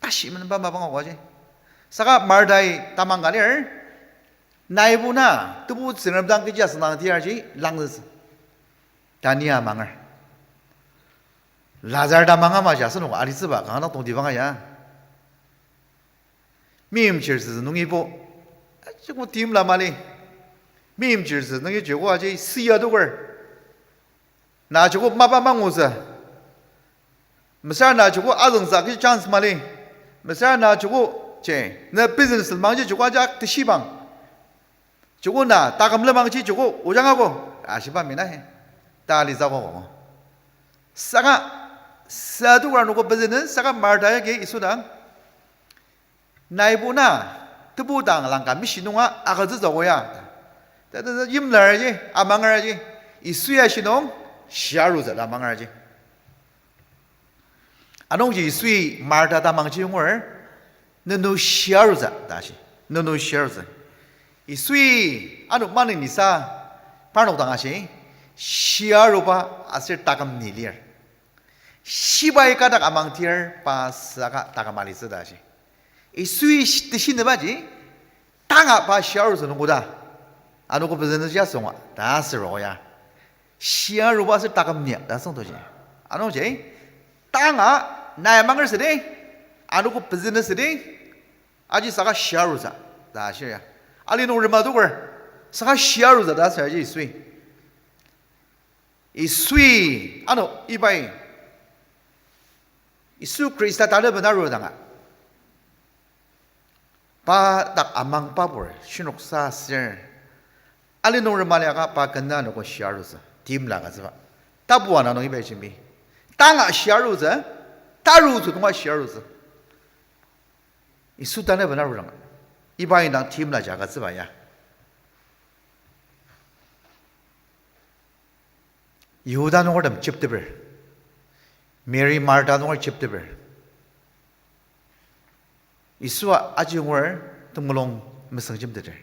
tashi menenba mapang aji. Saka Martai tamang ka lir, naibo na, tebu Tsüngrem dang kechi asüngdangdir ji langzütsü, ta ni amanger. Lazar tamang ama ji asenok alitsüba kanga tongtibang ya. Meimchir sü nungibo, joko timla mali. Meimchir sü nungi joko aji süa adoker. Na joko mapa mangutsü. Mesüra na joko azüngsa ki chance mali. Mesüra na joko je, na business mangji joko ajak teshibang. Joko na taküm lemangji joko ojang ako, ashiba mina he. Ta alitsü ako. Saka, süa adoker anogo pezü nung, saka Marta yagi Yisu dang, naibo na, tebu dang langka mishi nunga agütsütsü ako ya, ta, ta, ta yimlar ji, amanger ji, Yisu ya shi nung, shia arutsü ta amanger ji. Anungji Yisui Marta tamangji ngur, nenu shia arutsü, ta shi, nenu shia arutsü. Yisui ano maneni sa, parnok dang ashi, shia aruba aser taküm ni lir. Shibai kadak amangdir pa saka taküm alitsü ta shi. Yisui sh-, teshinübaji, tanga pa shia arutsü nungkoda, anogo pezü nung jia asünga, ta asüro ya. Shia aruba aser taküm ni ta asüngdoji. Anungji, tanga, nai amanger südi, anogo pezü nung südi, aji saka shia arutsü, ta shia ya. Ali nung rema adoker, saka shia arutsü ta asür ji Yisui. Yisui, ano, ibai, Yisu Khrista tanü bena arudanga, pa dak amangba pur shinoksa sür, ali nung rema liaka pa kena anogo shia arutsü, timla agütsüba. Tapu ana nung ibai jembi. Tanga shia arutsü, tarutsü nunga shia arutsü. Yisu tanü bena arudanga, iba indang timla ja agütsüba ya. Yihuda nungertem jepteper. Mary Marta nunger jepteper. Yisua aji ngur temulung mesüngjemteter.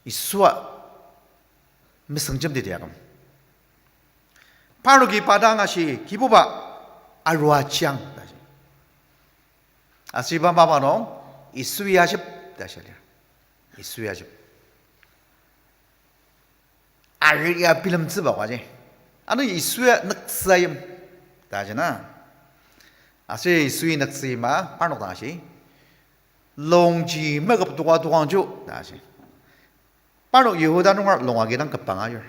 Yisua mesüngjemteti aküm. Parnoki pa dang ashi, Kibuba, arua jang, ta shi. Aser iba mapa nung, Yisui ajep, ta shia lir. Yisui ajep. Ari ya bilemtsüba kaji. Ano Yisui ya nüktsü ayim, ta ji na. Aser Yisui nüktsü ayima, parnok dang ashi, longji meküp toka tokangjo, ta shi. Parnok Yihuda nunger lung agi dang kübang ayur.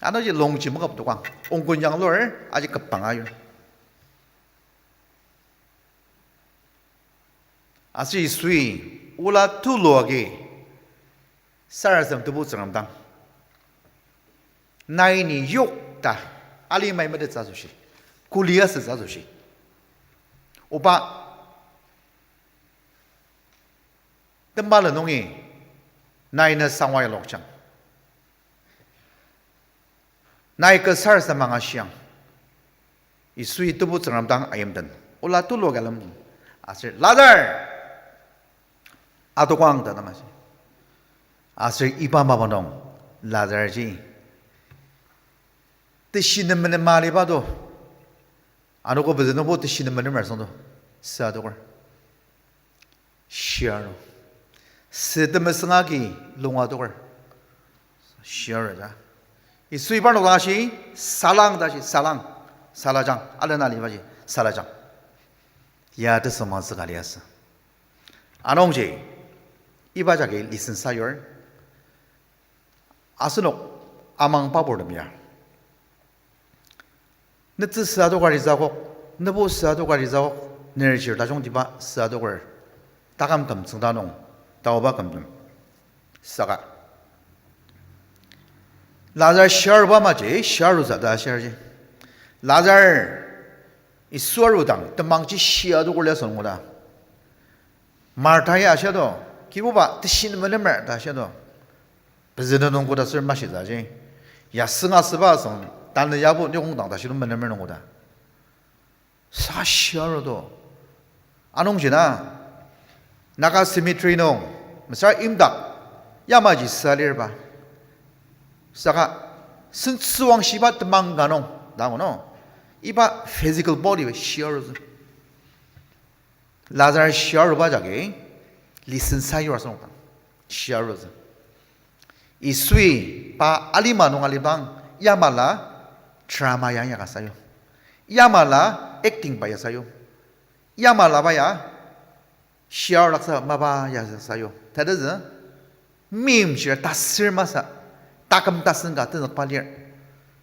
Anoji longji meküp tokang, ongkun yanglur, aji kübang ayur. Aser Yisui ola tulu agi sarasadem Tebu Tsüngrem dang, nai ni yok ta alimai metettsü asoshi, kuli asütsü asoshi, oba, temala nungi nai ne sangwa yalokjang. Nai kü sarasadem angashiang. Yisui Tebu Tsüngrem dang ayimten, ola tulu agi alem, aser, Lazar! Atokang ta tamashi. Aser iba mapa nung Lazar ji teshi nem menem aliba to. Anogo pezü nungbo teshi nem menemer süngdo. Sü adoker. Shia aru. Sü temesüng agi lung adoker. Shia aru ja. Yisui parnok dang ashi, salang ta shi, salang. Salajang. Alena alibaji, salajang. Ya tesüngmang züka liasü. Anungji, iba jagi lesson sayur. Asenok amangba purtem ya, netsü sü adoker itsü akok, Nübo süa adoka rizok, nirjir tajungtiba süa adoker, taküm küm tsüngda nung, taoba kümtem. Saka Lazar shia aruba maji, shia arutsü ta ashirji. Lazar Yisu arudang, temangji shia adoker lia asünung ta. Marta ya ashido, Kibuba, teshin menemer ta ashido. Pezü nung koda ser mashitsü ji. Ya sünga süba asüng, tanü yabo nikong dang ta shilung menemer nung koda. Sa shia arudo. Anungji na, Naga cemetery nung, mesüra imdak, yamaji sa lirba. Saka, sentsüwang shiba temang ka nung, ta angu no. Iba physical body shia arutsü. Lazar shia aruba jagi, listen sayur asünung dang. Shia arutsü. Yisui pa alima nung alidang, yamala drama ya inyaka sayu. Yamala acting ba ya sayu. Yamala ba ya shia arudaktsü mapa ya sayu. Tatezü, meimchir tasür masü, taküm tasen ka tenzükba lir.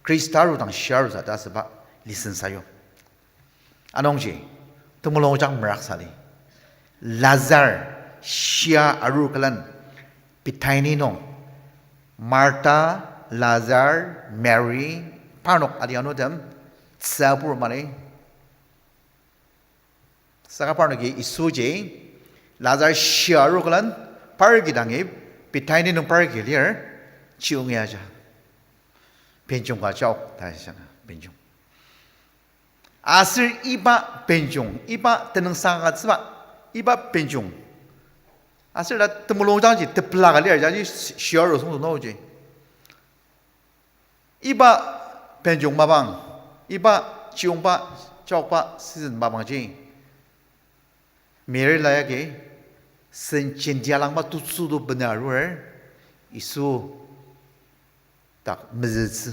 Khrista arudang shia arutsü ta asüba listen sayu. Anungji, temulung ojang merak sali. Lazar shia arur külen, Bethany nung, Marta, Lazar, Mary, parnok adianutem, tsübur mali. Saka parnoki Yisuji, Lazar shia arur külen, par kidangi, Bethany nung par ki lir, chiyongi aja. Benjung ka jaok, ta shia, benjung. Aser iba benjung, iba tenüngsang agütsüba, iba benjung. Aser ta temulung jangji tepela ka lir, jaji shia arur süngzü naoji. Iba benjung mapang, iba chiyongba, chaokba season mapangji. Mary la yagi, sen jentia langba tutsü to bena arur, Yisu dak mezütsü.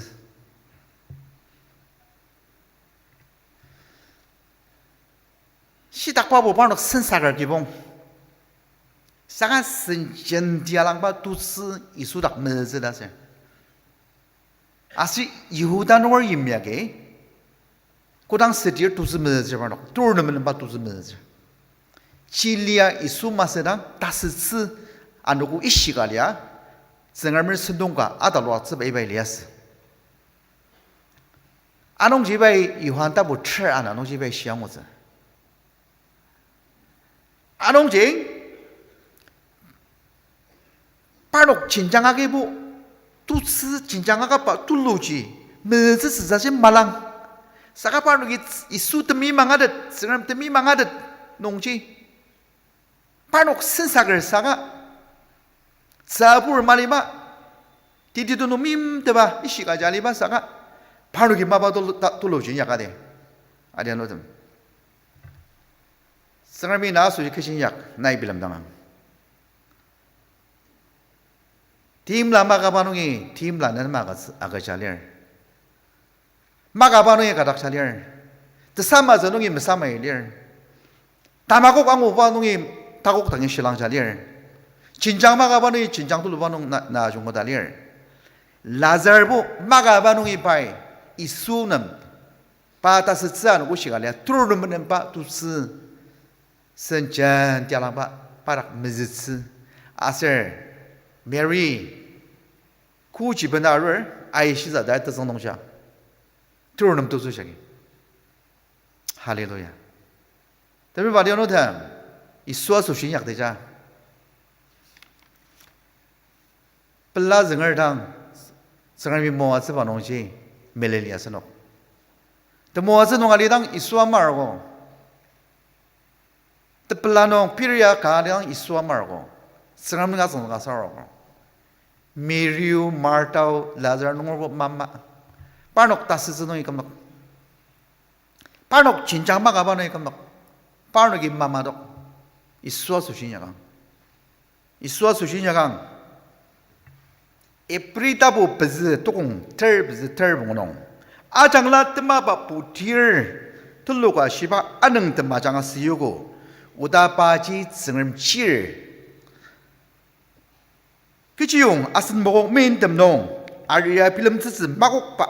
Shitakbabo parnok sensaker kibong. Saka sen jentia langba tutsü Yisu dak mezütsü ta ser. Aser Yihuda nunger yimya agi, kodang südir tutsü mezütsür parnok, tur nemenenba tutsü mezütsür. Chilia Yisu masüdang tasütsü anogo ishika lia, Tsüngremer sentong ka ataloktsüba ibai liasü. Anungji ibai Johan tapu ter ana nungji ibai shia angutsü. Anungji, parnok jenjang agibo, tutsü jenjang akaba tuluji, mezütsü sütsü ji malang. Saka parnoki Yisu temi mangatet, Tsüngrem temi mangatet nungji. Parnok sensaker saka, tsübur maliba, titi tulu mimteba ishika jaliba saka, parnoki mapa tulu, ta, tuluji inyakadi. Adianutem, Tsüngremi na asoshi kechi inyak nai bilemdangang. Timla makaba nungi, timla nenema agüja lir. Makaba nungi kadakja lir. Tesamatsü nungi mesamai lir. Tamakok anguba nungi takok dangi shilangja lir. Jenjang makaba nungi jenjang tuluba nung na, na jungkoda lir. Lazarbo makaba nungi pai Yisu nem pa tasütsü anogo shika lia tur nemenenba tutsü sen jentia langba padak mezütsü. Aser Mary kochi bena arur, aishitsü ta tetsüng nungja tur nem tutsü jagi. Hallelujah. Temiba adianutem, Yisu asoshi inyakteja pela züngerdang, Tsüngremi moatsüba nungji meleli asenok. Temoatsü nung alidang Yisu amarogo. Tepela nung piria ka alidang Yisu amarogo. Tsüngrem nunga züngzüng asarogo. Mary-o, Martha-o, Lazar nungerbo mama. Parnok tasütsü nungi kümdok. Parnok jenjang makaba nungi kümdok. Parnoki mamadok. Yisu asoshi inyakang. Yisu asoshi inyakang. Ibri tapu pezü tokong ter pezü ter pungu nung, ajangla temaba putir tuluka shiba anüngtem ajanga süyogo, oda paji Tsüngrem chir. Kechiyong asen makok mentem nung aria bilemtsütsü makokba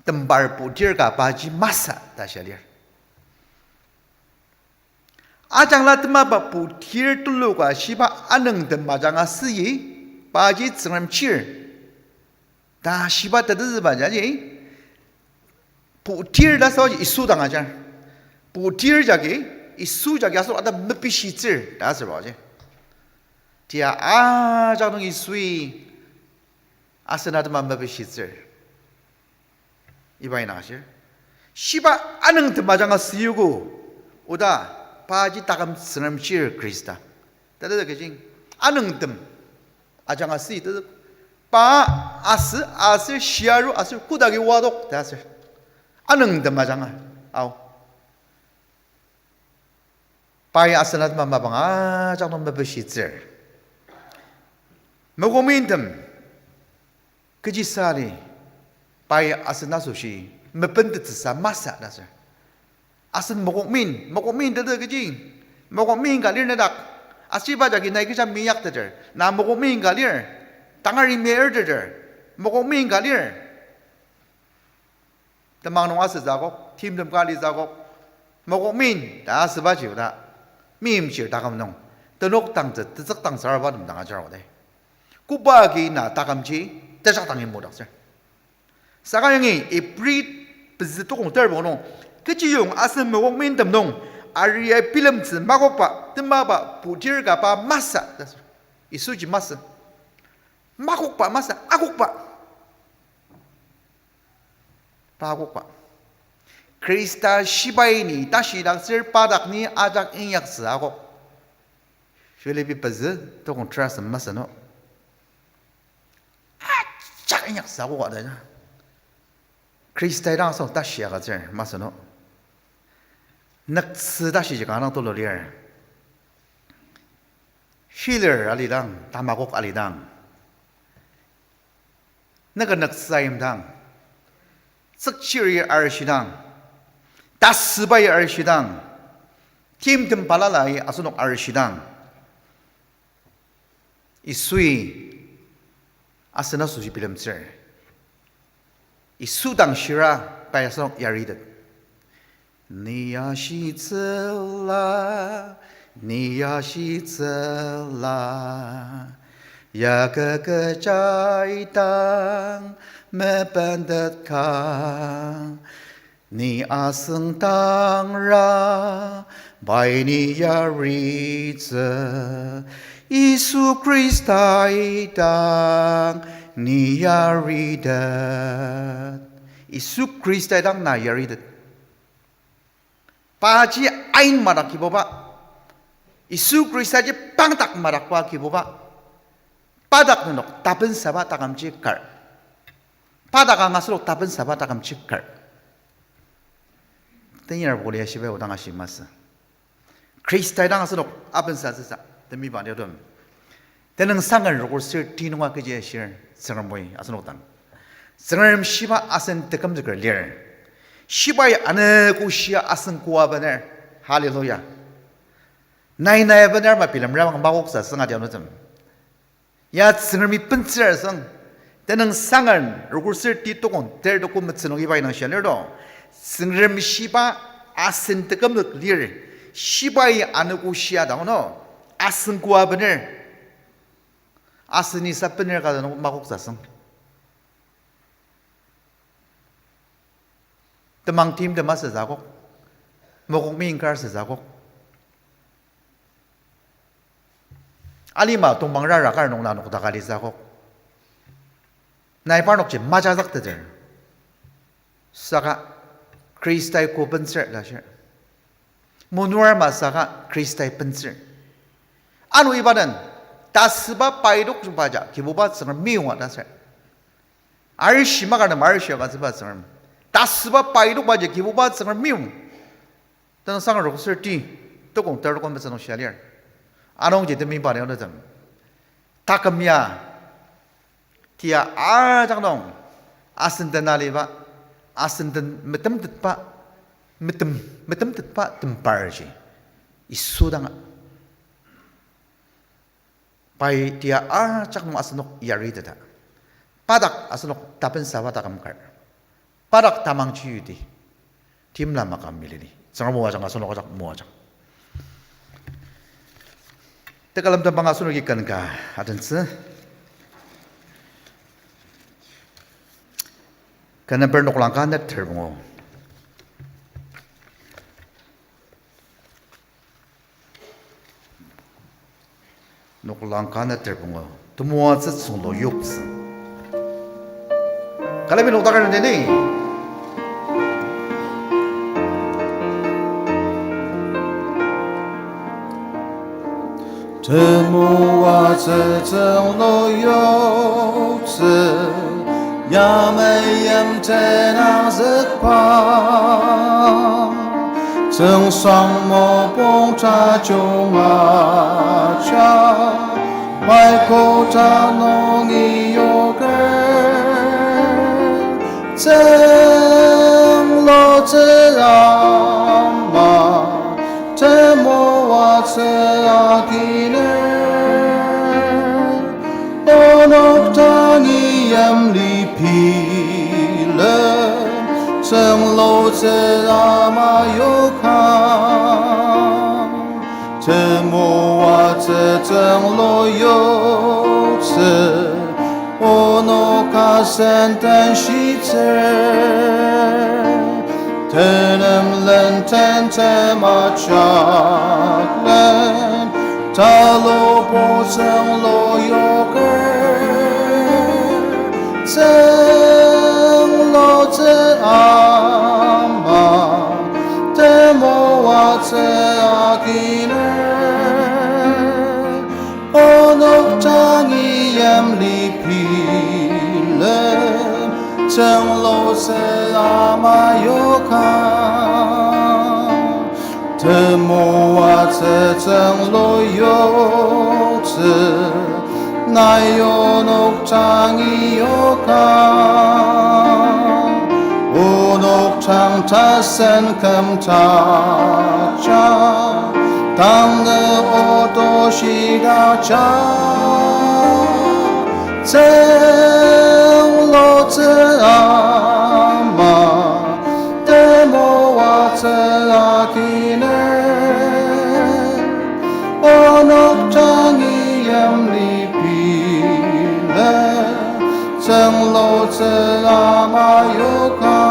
tembar putir ka paji masü ta shia lir. Ajangla temaba putir tuluka shiba anüngtem ajanga süi, paji Tsüngrem chir ta shiba tetezüba jaji, putir ta sübaji Yisu dang ajar. Putir jagi, Yisu jagi asenok ata mepishitsür ta asübaji. Tia ajak nung Yisui asen atema mepishitsür. Iba ina ashir. Shiba anüngtem ajanga süogo. Oda, paji taküm Tsüngrem chir Khrista. Tata kechi, anüngtem ajanga süi tata. Pa asü, aser shiaru, aser kodaki wadok, ta aser. Anüngtem ajanga. Ao. Pai asen atema mapang ajak nung mepishitsür. Mokokmintem, kechisa li, pai asen asoshi mepentettsüsa masü ta aser. Asen mokokmin, mokokmin tete kechi, mokokmin ka lir nedak, ashiba jagi nai kecha meyakteter, na mokokmin ka lir, tangari meerteter, mokokmin ka lir. Temang nung asütsü akok, timtem ka alitsü akok, mokokmin ta asübaji oda, meimchir taküm nung, tenok tangtsü, tetsük tangtsü araba tem dang ajar oda. Koba agi na takümji, tejak dangi modaktsür. Saka yangi Ibri pezü tokong terbong nung, kechiyong asen mokokmintem nung, aria bilemtsü makokba, temaba putir ka pa masü, ta asür. Yisuji masü. Makokba masü, akokba. Pa akokba. Khrista shibai ni tashidaktsür pa dak ni ajak inyaktsü akok. Philippi pezü tokong terasem masü no. Ajak inyaktsü akok ta. Khrista idang asenok tashi agütsür masü no. Nüktsü tashiji kanga dang tulu lir. Healer alidang, tamakok alidang, nüka nüktsü ayimdang, tsükchiri arishidang, tasübai arishidang, timtem balalai asenok arishidang, Yisui asen asoshi bilemtsür. Yisu dang shira pai asenok yaritet. Ni ashitsüla, ni ashitsüla, ya kü kecha idang mepentetka. Ni asüngdangra pai ni yaritsü, Yisu Khrista idang ni yaritet. Yisu Khrista idang na yaritet. Paji ain madak Kibuba. Yisu Khristaji pangdak madakba Kibuba. Pa dak nenok tapensaba takümji kar. Pa dak ang asenok tapensaba takümji kar. Tenyar bokoli ashibai odang ashi masü. Khrista idang asenok apensa tsüsa, temiba litem. Tenüngsang ken rokür sür ti nunga kechi ashir, Tsüngrem oi asenok dang. Tsüngrem shiba asen tekümzüker lir. Shibai anogo shia asen koa bener. Hallelujah. Nai nai bener ma bilemrabang makoksa sünga dianutem. Ya Tsüngremi bentsür asüng. Tenüngsang ken rokür sür ti tokong ter toko metsü nung iba inang shia lir to. Tsüngrem shiba asen tekümzük lir. Shibai anogo shia dang no. Asen koa bener. Asen isa bener ka dang makoksa asüng. Temang timtem asütsü akok. Mokok meim kar asütsü akok. Alima tongpang rara kar nung na nokdaka litsü akok. Nai parnokji majazükteter. Saka Khristai ko bentsür ta shir. Monur ama saka Khristai bentsür. Ano iba den, tasüba pai tokbaja Kibuba Tsüngrem meyonga ta sür. Arishi maka nem arishi agütsüba Tsüngrem. Tasüba pai tokbaji Kibuba Tsüngrem meyong. Tenüngsang rokür sür ti, tokong ter toko metsü nung shia lir. Anungji temiba litem. Taküm ya, tia ajak nung, asen den aliba, asen den metemtetba, metem, metemtetba tembarji Yisu danga. Pai tia ajak nung asenok yariteta. Pa dak asenok tapensaba taküm kar. Pa dak tamangji yuti. Timla maka milili. Tsüngrem o ajak asenok ajak moajang. Tekülem tembang asenoki ken ka adentsü. Ken number noklang ka neter pungu. Noklang ka neter pungu. Temoatsü tsünglu yoktsü. Kalemi nokdaker neni. Temoatsü tsünglu yoktsü, yamai yimten azükba. Tsüngsang mopung tajung ajak, mai kota nungi yoker. Tsünglutsü ama, temoatsü akiner. Onok tangi yimli bilem, tsünglutsü ama yoka. Temoatsü tsünglu yoktsü, onok asen tenshitsür. Tenem lenten tema chaklen, talubo tsünglu yoker. Tsünglutsü ama, temoatsü akiner. Onok tangi yimli bilem, tsünglutsü ama yoka. Temoatsü tsünglu yoktsü, nai onok tangi yoka. Onok tang tasen kümdakja, tanü oto shidakja. Tsünglutsü ama, temoatsü akiner. Onok tangi yimli bilem, tsünglutsü ama yoka.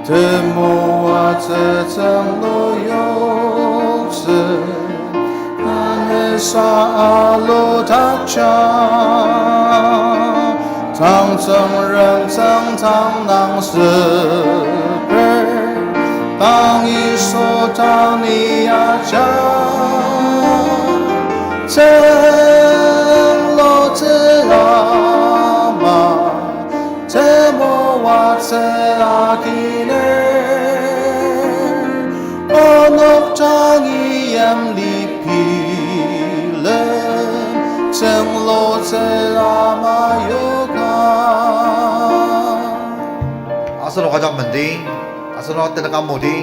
Temoatsü tsünglu yoktsü, anesa aludakja. Tang Tsüngrem tsüngdang nang süper, tang Yisu tang ni aja. Tsünglutsü ama, temoatsü akiner. Onok tangi yimli bilem, tsünglutsü ama yoka. Asenok ajak menden, asenok tenük amudi,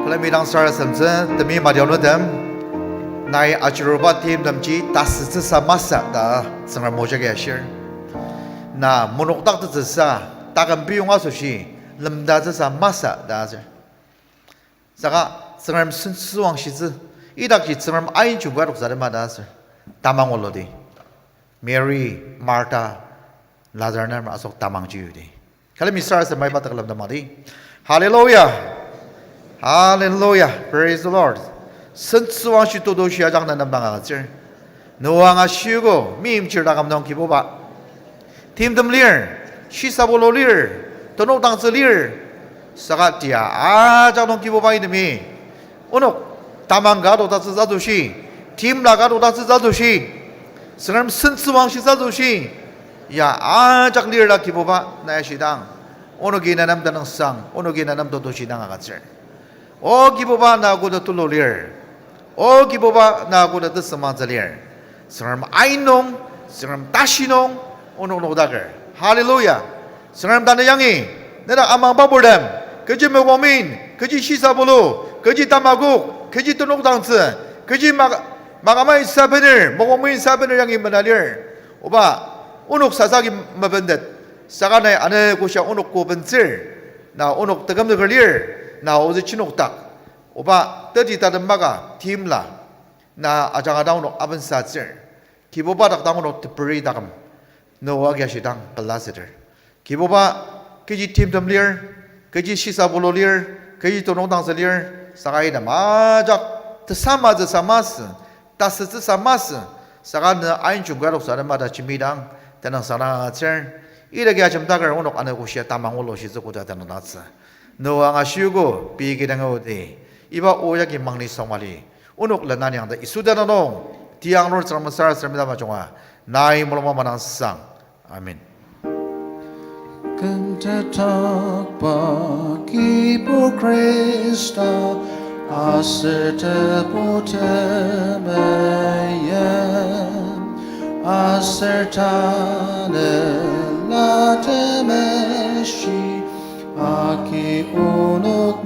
külemi dang sarasademtsü, temeim adianutem, nai achiruba timtemji tasütsüsa masü ta Tsüngrem o jagi ashir. Na monokdaktsütsüsa, taküm piyong asoshi, lemtatsüsa masü ta aser. Saka Tsüngrem sentsüwangshitsü, idakji Tsüngrem ain jungka adoktsü tema ta aser. Tamang oludi. Mary, Martha, Lazar nem asok tamangji yudi. Külemi sarasadem maiba tekülem temadi. Hallelujah. Hallelujah. Praise the Lord. Sentsüwangshi totoshi ajak na nemdang agütsür. Noa anga shiogo, meimchir taküm nung Kibuba. Timtem lir, shisabulu lir, tenokdangtsü lir, saka tia ajak nung Kibuba itemi. Onok tamang ka adokdaktsütsü asoshi, timla ka adokdaktsütsü asoshi, Tsüngrem sentsüwangshitsü asoshi, ya ajak lir ta Kibuba na ashidang, onoki na nem tenüngsang, onoki na nem totoshi dang agütsür. O Kibuba na koda tulu lir. O Kibuba na koda tesümangtsü lir. Tsüngrem ain nung, Tsüngrem tashi nung, onok nokdaker. Hallelujah. Tsüngrem tanü yangi, nedak amangba purtem, kechi mokongmin, kechi shisabulu, kechi tamakok, kechi tenokdangtsü, kechi mak-, makamai sabener, mokongmin sabener yangi mena lir. Oba, onok sasaki mebendet, saka nai ane koshia onok ko bentsür, na onok tekümzüker lir, na ozü chinokdak. Oba, teti tatem maka timla, na ajanga dang onok abensatsür. Kibuba dak dang onok teperi taküm, Noa agi ashidang pelasüter. Kibuba, kechi timtem lir, kechi shisabulu lir, kechi tonong dangtsü lir, saka item ajak tesamatsü samasü, tasütsü samasü, saka ne ainjung ka loksa atema ta jembidang tenüngsang dang atsür. Idaki ajemdaker onok anogo shia tamang olo shitsü koda tenüngsang dang atsü. Noa angashiogo pei kidang aodi, iba o yagi mangni songmali, onok lenaniang ta Yisu tenüng nung tiang lur Tsüngrem sarasadem ta majunga, nai mulung manang sang. Amen. Kümtetba Kibu Khrista, aser Tebu temeim, aser Tanela Temeshi agi onok